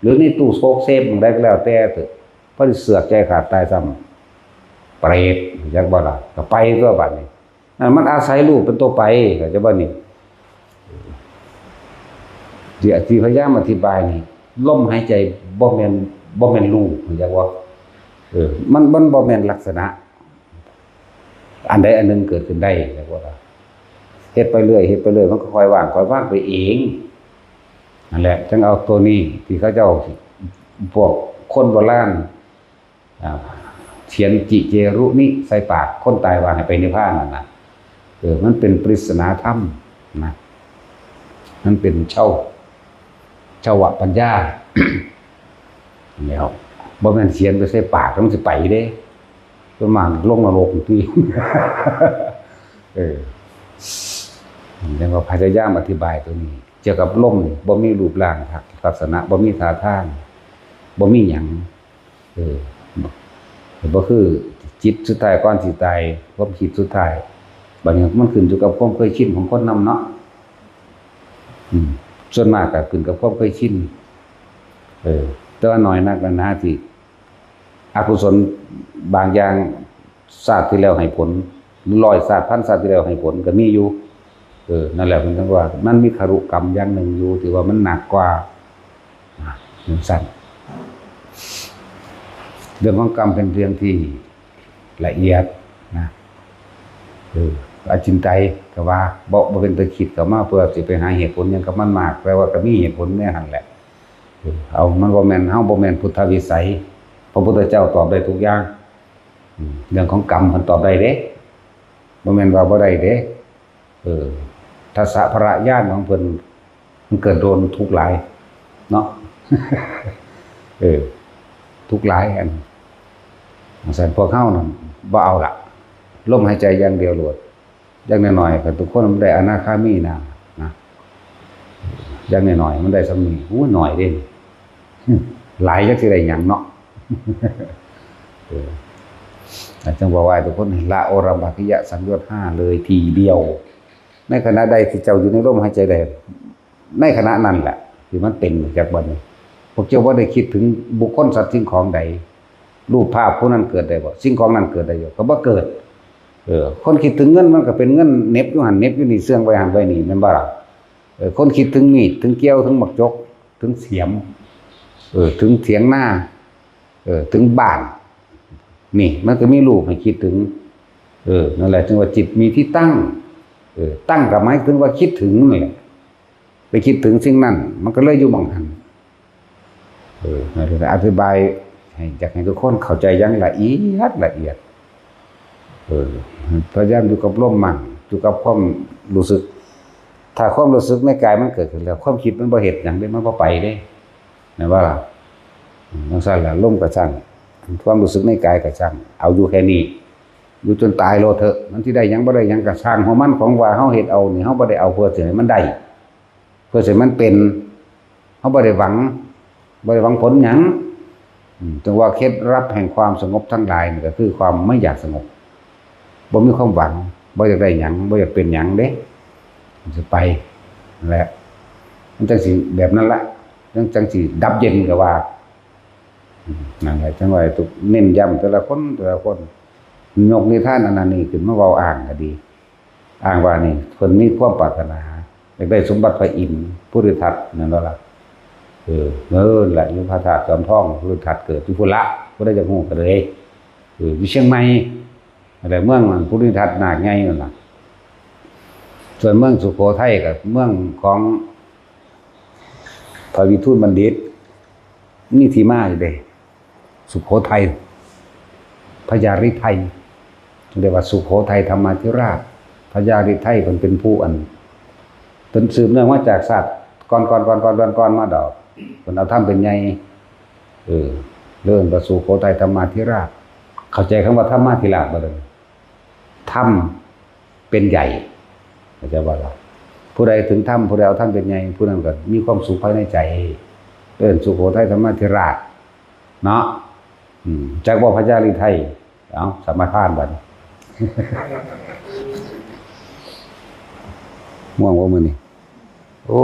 หรือในตู้โซกเซฟหม่องใดก็แล้วแต่เถอะ พอสิเสือกใจขาดตายซ้ำ เปรต จักบ่ล่ะ ก็ไปตัวบัดนี้ นั่นมันอาศัยรูปเป็นตัวไป เข้าใจบ่นี่ ที่ ที่พยายามอธิบายนี่ ลมหายใจบ่แม่น บ่แม่นรูป เข้าใจบ่ เออ มัน มันบ่แม่นลักษณะ อันใดอันหนึ่งเกิดขึ้นได้ เข้าใจบ่ล่ะ เฮ็ดไปเรื่อย เฮ็ดไปเรื่อย มันก็ค่อยว่าง ค่อยว่างไปเอง นั่นแหละ จั่งเอาตัวนี้ ที่เขาเจ้า พวกคนโบราณ อ่า เขียนจิเจรุนิ ใส่ปากคนตายว่าให้ไปนิพพานนั่นน่ะ เออ มันเป็นปริศนาธรรม นะ มันเป็นเจ้า เจ้าวะปัญญา แล้ว บ่แม่นเขียนไปใส่ปาก มันสิไปเด้ ส่วนมากลงนรกอยู่ที่ เออ เรียกว่าพยายามอธิบายตัวนี้ เกี่ยวกับลมนี่ บ่มีรูปร่างลักษณะ บ่มีท่าทาง บ่มีหยัง เออ บ่คือจิตสุดท้ายก่อนสิตาย ความคิดสุดท้าย บัดนี้มันขึ้นอยู่กับความเคยชินของคนนำเนาะ อืม ส่วนมากก็ขึ้นกับความเคยชิน เออ แต่ว่าน้อยนักนะที่ อกุศลบางอย่าง ชาติที่แล้วให้ผล ร้อยชาติ พันชาติที่แล้วให้ผลก็มีอยู่ เออ นั่นแหละ เพิ่นถึงว่า มันมีคารุกรรมอย่างหนึ่งอยู่ ที่ว่ามันหนักกว่า อ่ะ จั่งซั้น เรื่องของกรรมเป็นเรื่องที่ละเอียดนะ เออ อจินไตยก็ว่า บ่ บ่เป็นตาคิดเข้ามาเพื่อสิไปหาเหตุผลหยังกับมันมาก แต่ว่าก็มีเหตุผลแนวหั้นแหละ เออ เอา มันบ่แม่น เฮาบ่แม่นพุทธวิสัย พระพุทธเจ้าตอบได้ทุกอย่าง อืม เรื่องของกรรมเพิ่นตอบได้เด้ บ่แม่นว่าบ่ได้เด้ เออ ทัสสะพละญาณของเพิ่น มันเกิดโดนทุกข์หลาย เนาะ เออ ทุกข์หลายอัน จั่งซั้นพวกเฮานั่นบ่เอาละ ลมหายใจอย่างเดียวโลด อย่างน้อยๆ ก็ทุกคนมันได้อนาคามีนะ นะ อย่างน้อยๆ มันได้ส่ำนี้ อู้ น้อยเด้ หลายจักสิได้หยังเนาะ เออ อาจารย์บอกว่าทุกคนให้ละโอรัมภกิยสังโยชน์ห้าเลยทีเดียว ในขณะใดที่เจ้าอยู่ในลมหายใจใด ในขณะนั้นแหละ ที่มันเป็นจากบัดนี้ พวกเจ้าบ่ได้คิดถึงบุคคลสัตว์สิ่งของใด รูปภาพผู้นั้นเกิดได้บ่ สิ่งของนั้นเกิดได้อยู่ ก็บ่เกิด เออ คนคิดถึงเงินมันก็เป็นเงินเหน็บอยู่หั่นเหน็บอยู่นี่ เสื่องไว้หั่นไว้นี่ แม่นบ่ล่ะ เออ คนคิดถึงมีด ถึงเกี้ยว ถึงหมากจก ถึงเสียม เออ ถึงเถียงนา เออ ถึงบ้าน นี่ มันก็มีรูปให้คิดถึง เออ นั่นแหละ จึงว่าจิตมีที่ตั้ง เออ ตั้งก็หมายถึงว่าคิดถึงนั่นแหละ ไปคิดถึงสิ่งนั้น มันก็เลยอยู่หม่องหั้น เออ นั่นแหละ อธิบายให้ อยากให้ทุกคนเข้าใจอย่างละเอียด ละเอียด เออ พยายามอยู่กับลมมั่ง อยู่กับความรู้สึก ถ้าความรู้สึกในกายมันเกิดขึ้นแล้ว ความคิดมันบ่เฮ็ดหยังเด้ มันบ่ไปเด้ แม่นบ่ล่ะ อืม จั่งซั้นล่ะ ลมก็ช่าง ความรู้สึกในกายก็ช่าง เอาอยู่แค่นี้ อยู่จนตายโลดเถอะ มันสิได้หยังบ่ได้หยังก็ช่างหัวมัน ของว่าเฮาเฮ็ดเอานี่ เฮาบ่ได้เอาเพื่อสิให้มันได้ เพื่อสิให้มันเป็น เฮาบ่ได้หวัง บ่ได้หวังผลหยัง อืม จั่งว่าเคล็ดลับแห่งความสงบทั้งหลายนี่ก็คือความไม่อยากสงบ บ่มีความหวัง บ่อยากได้หยัง บ่อยากเป็นหยังเด้ มันสิไปนั่นแหละ มันจั่งสิแบบนั้นละ จั่ง จั่งสิดับเย็นก็ว่า อืม นั่นแหละ จั่งว่าให้ทุก เน้นย้ำแต่ละคน แต่ละคน ยกนิทานอันนั้นนี่ขึ้นมาเว้าอ้างก็ดี อ้างว่านี่เพิ่นมีความปรารถนา อยากได้สมบัติพระอินทร์ภูริทัตแม่นบ่ล่ะ เออ เออ แหละ อยู่พระธาตุจอมทอง ภูริทัตเกิดอยู่พุ้นละ ผู้ใดอยากฮู้ก็เลย เออ อยู่เชียงใหม่ อะไร เมืองนั้น ภูริทัตนาคใหญ่นั่นล่ะ ส่วนเมืองสุโขทัยก็เมืองของพระวิทูลบัณฑิต มีที่มาอยู่เด้ สุโขทัย พญาฤทัย เรียกว่าสุโขทัยธรรมาธิราช พญาฤทัยเพิ่นเป็นผู้อัน เพิ่นสืบเนื่องมาจากชาติก่อนๆๆๆๆมาดอก เพิ่นเอาธรรมเป็นใหญ่ เออ เรื่องพระสุโขทัยธรรมาธิราช เข้าใจคำว่าธรรมาธิราชบ่เด้อ ธรรมเป็นใหญ่ เข้าใจบ่ล่ะ ผู้ใดถึงธรรม ผู้ใดเอาธรรมเป็นใหญ่ ผู้นั้นก็มีความสุขภายในใจ เอิ้นสุโขทัยธรรมาธิราช เนาะ อืม จักบ่พญาฤทัย เอา สมาทานบัดนี้ ม่วงบ่มื้อนี้ โอ้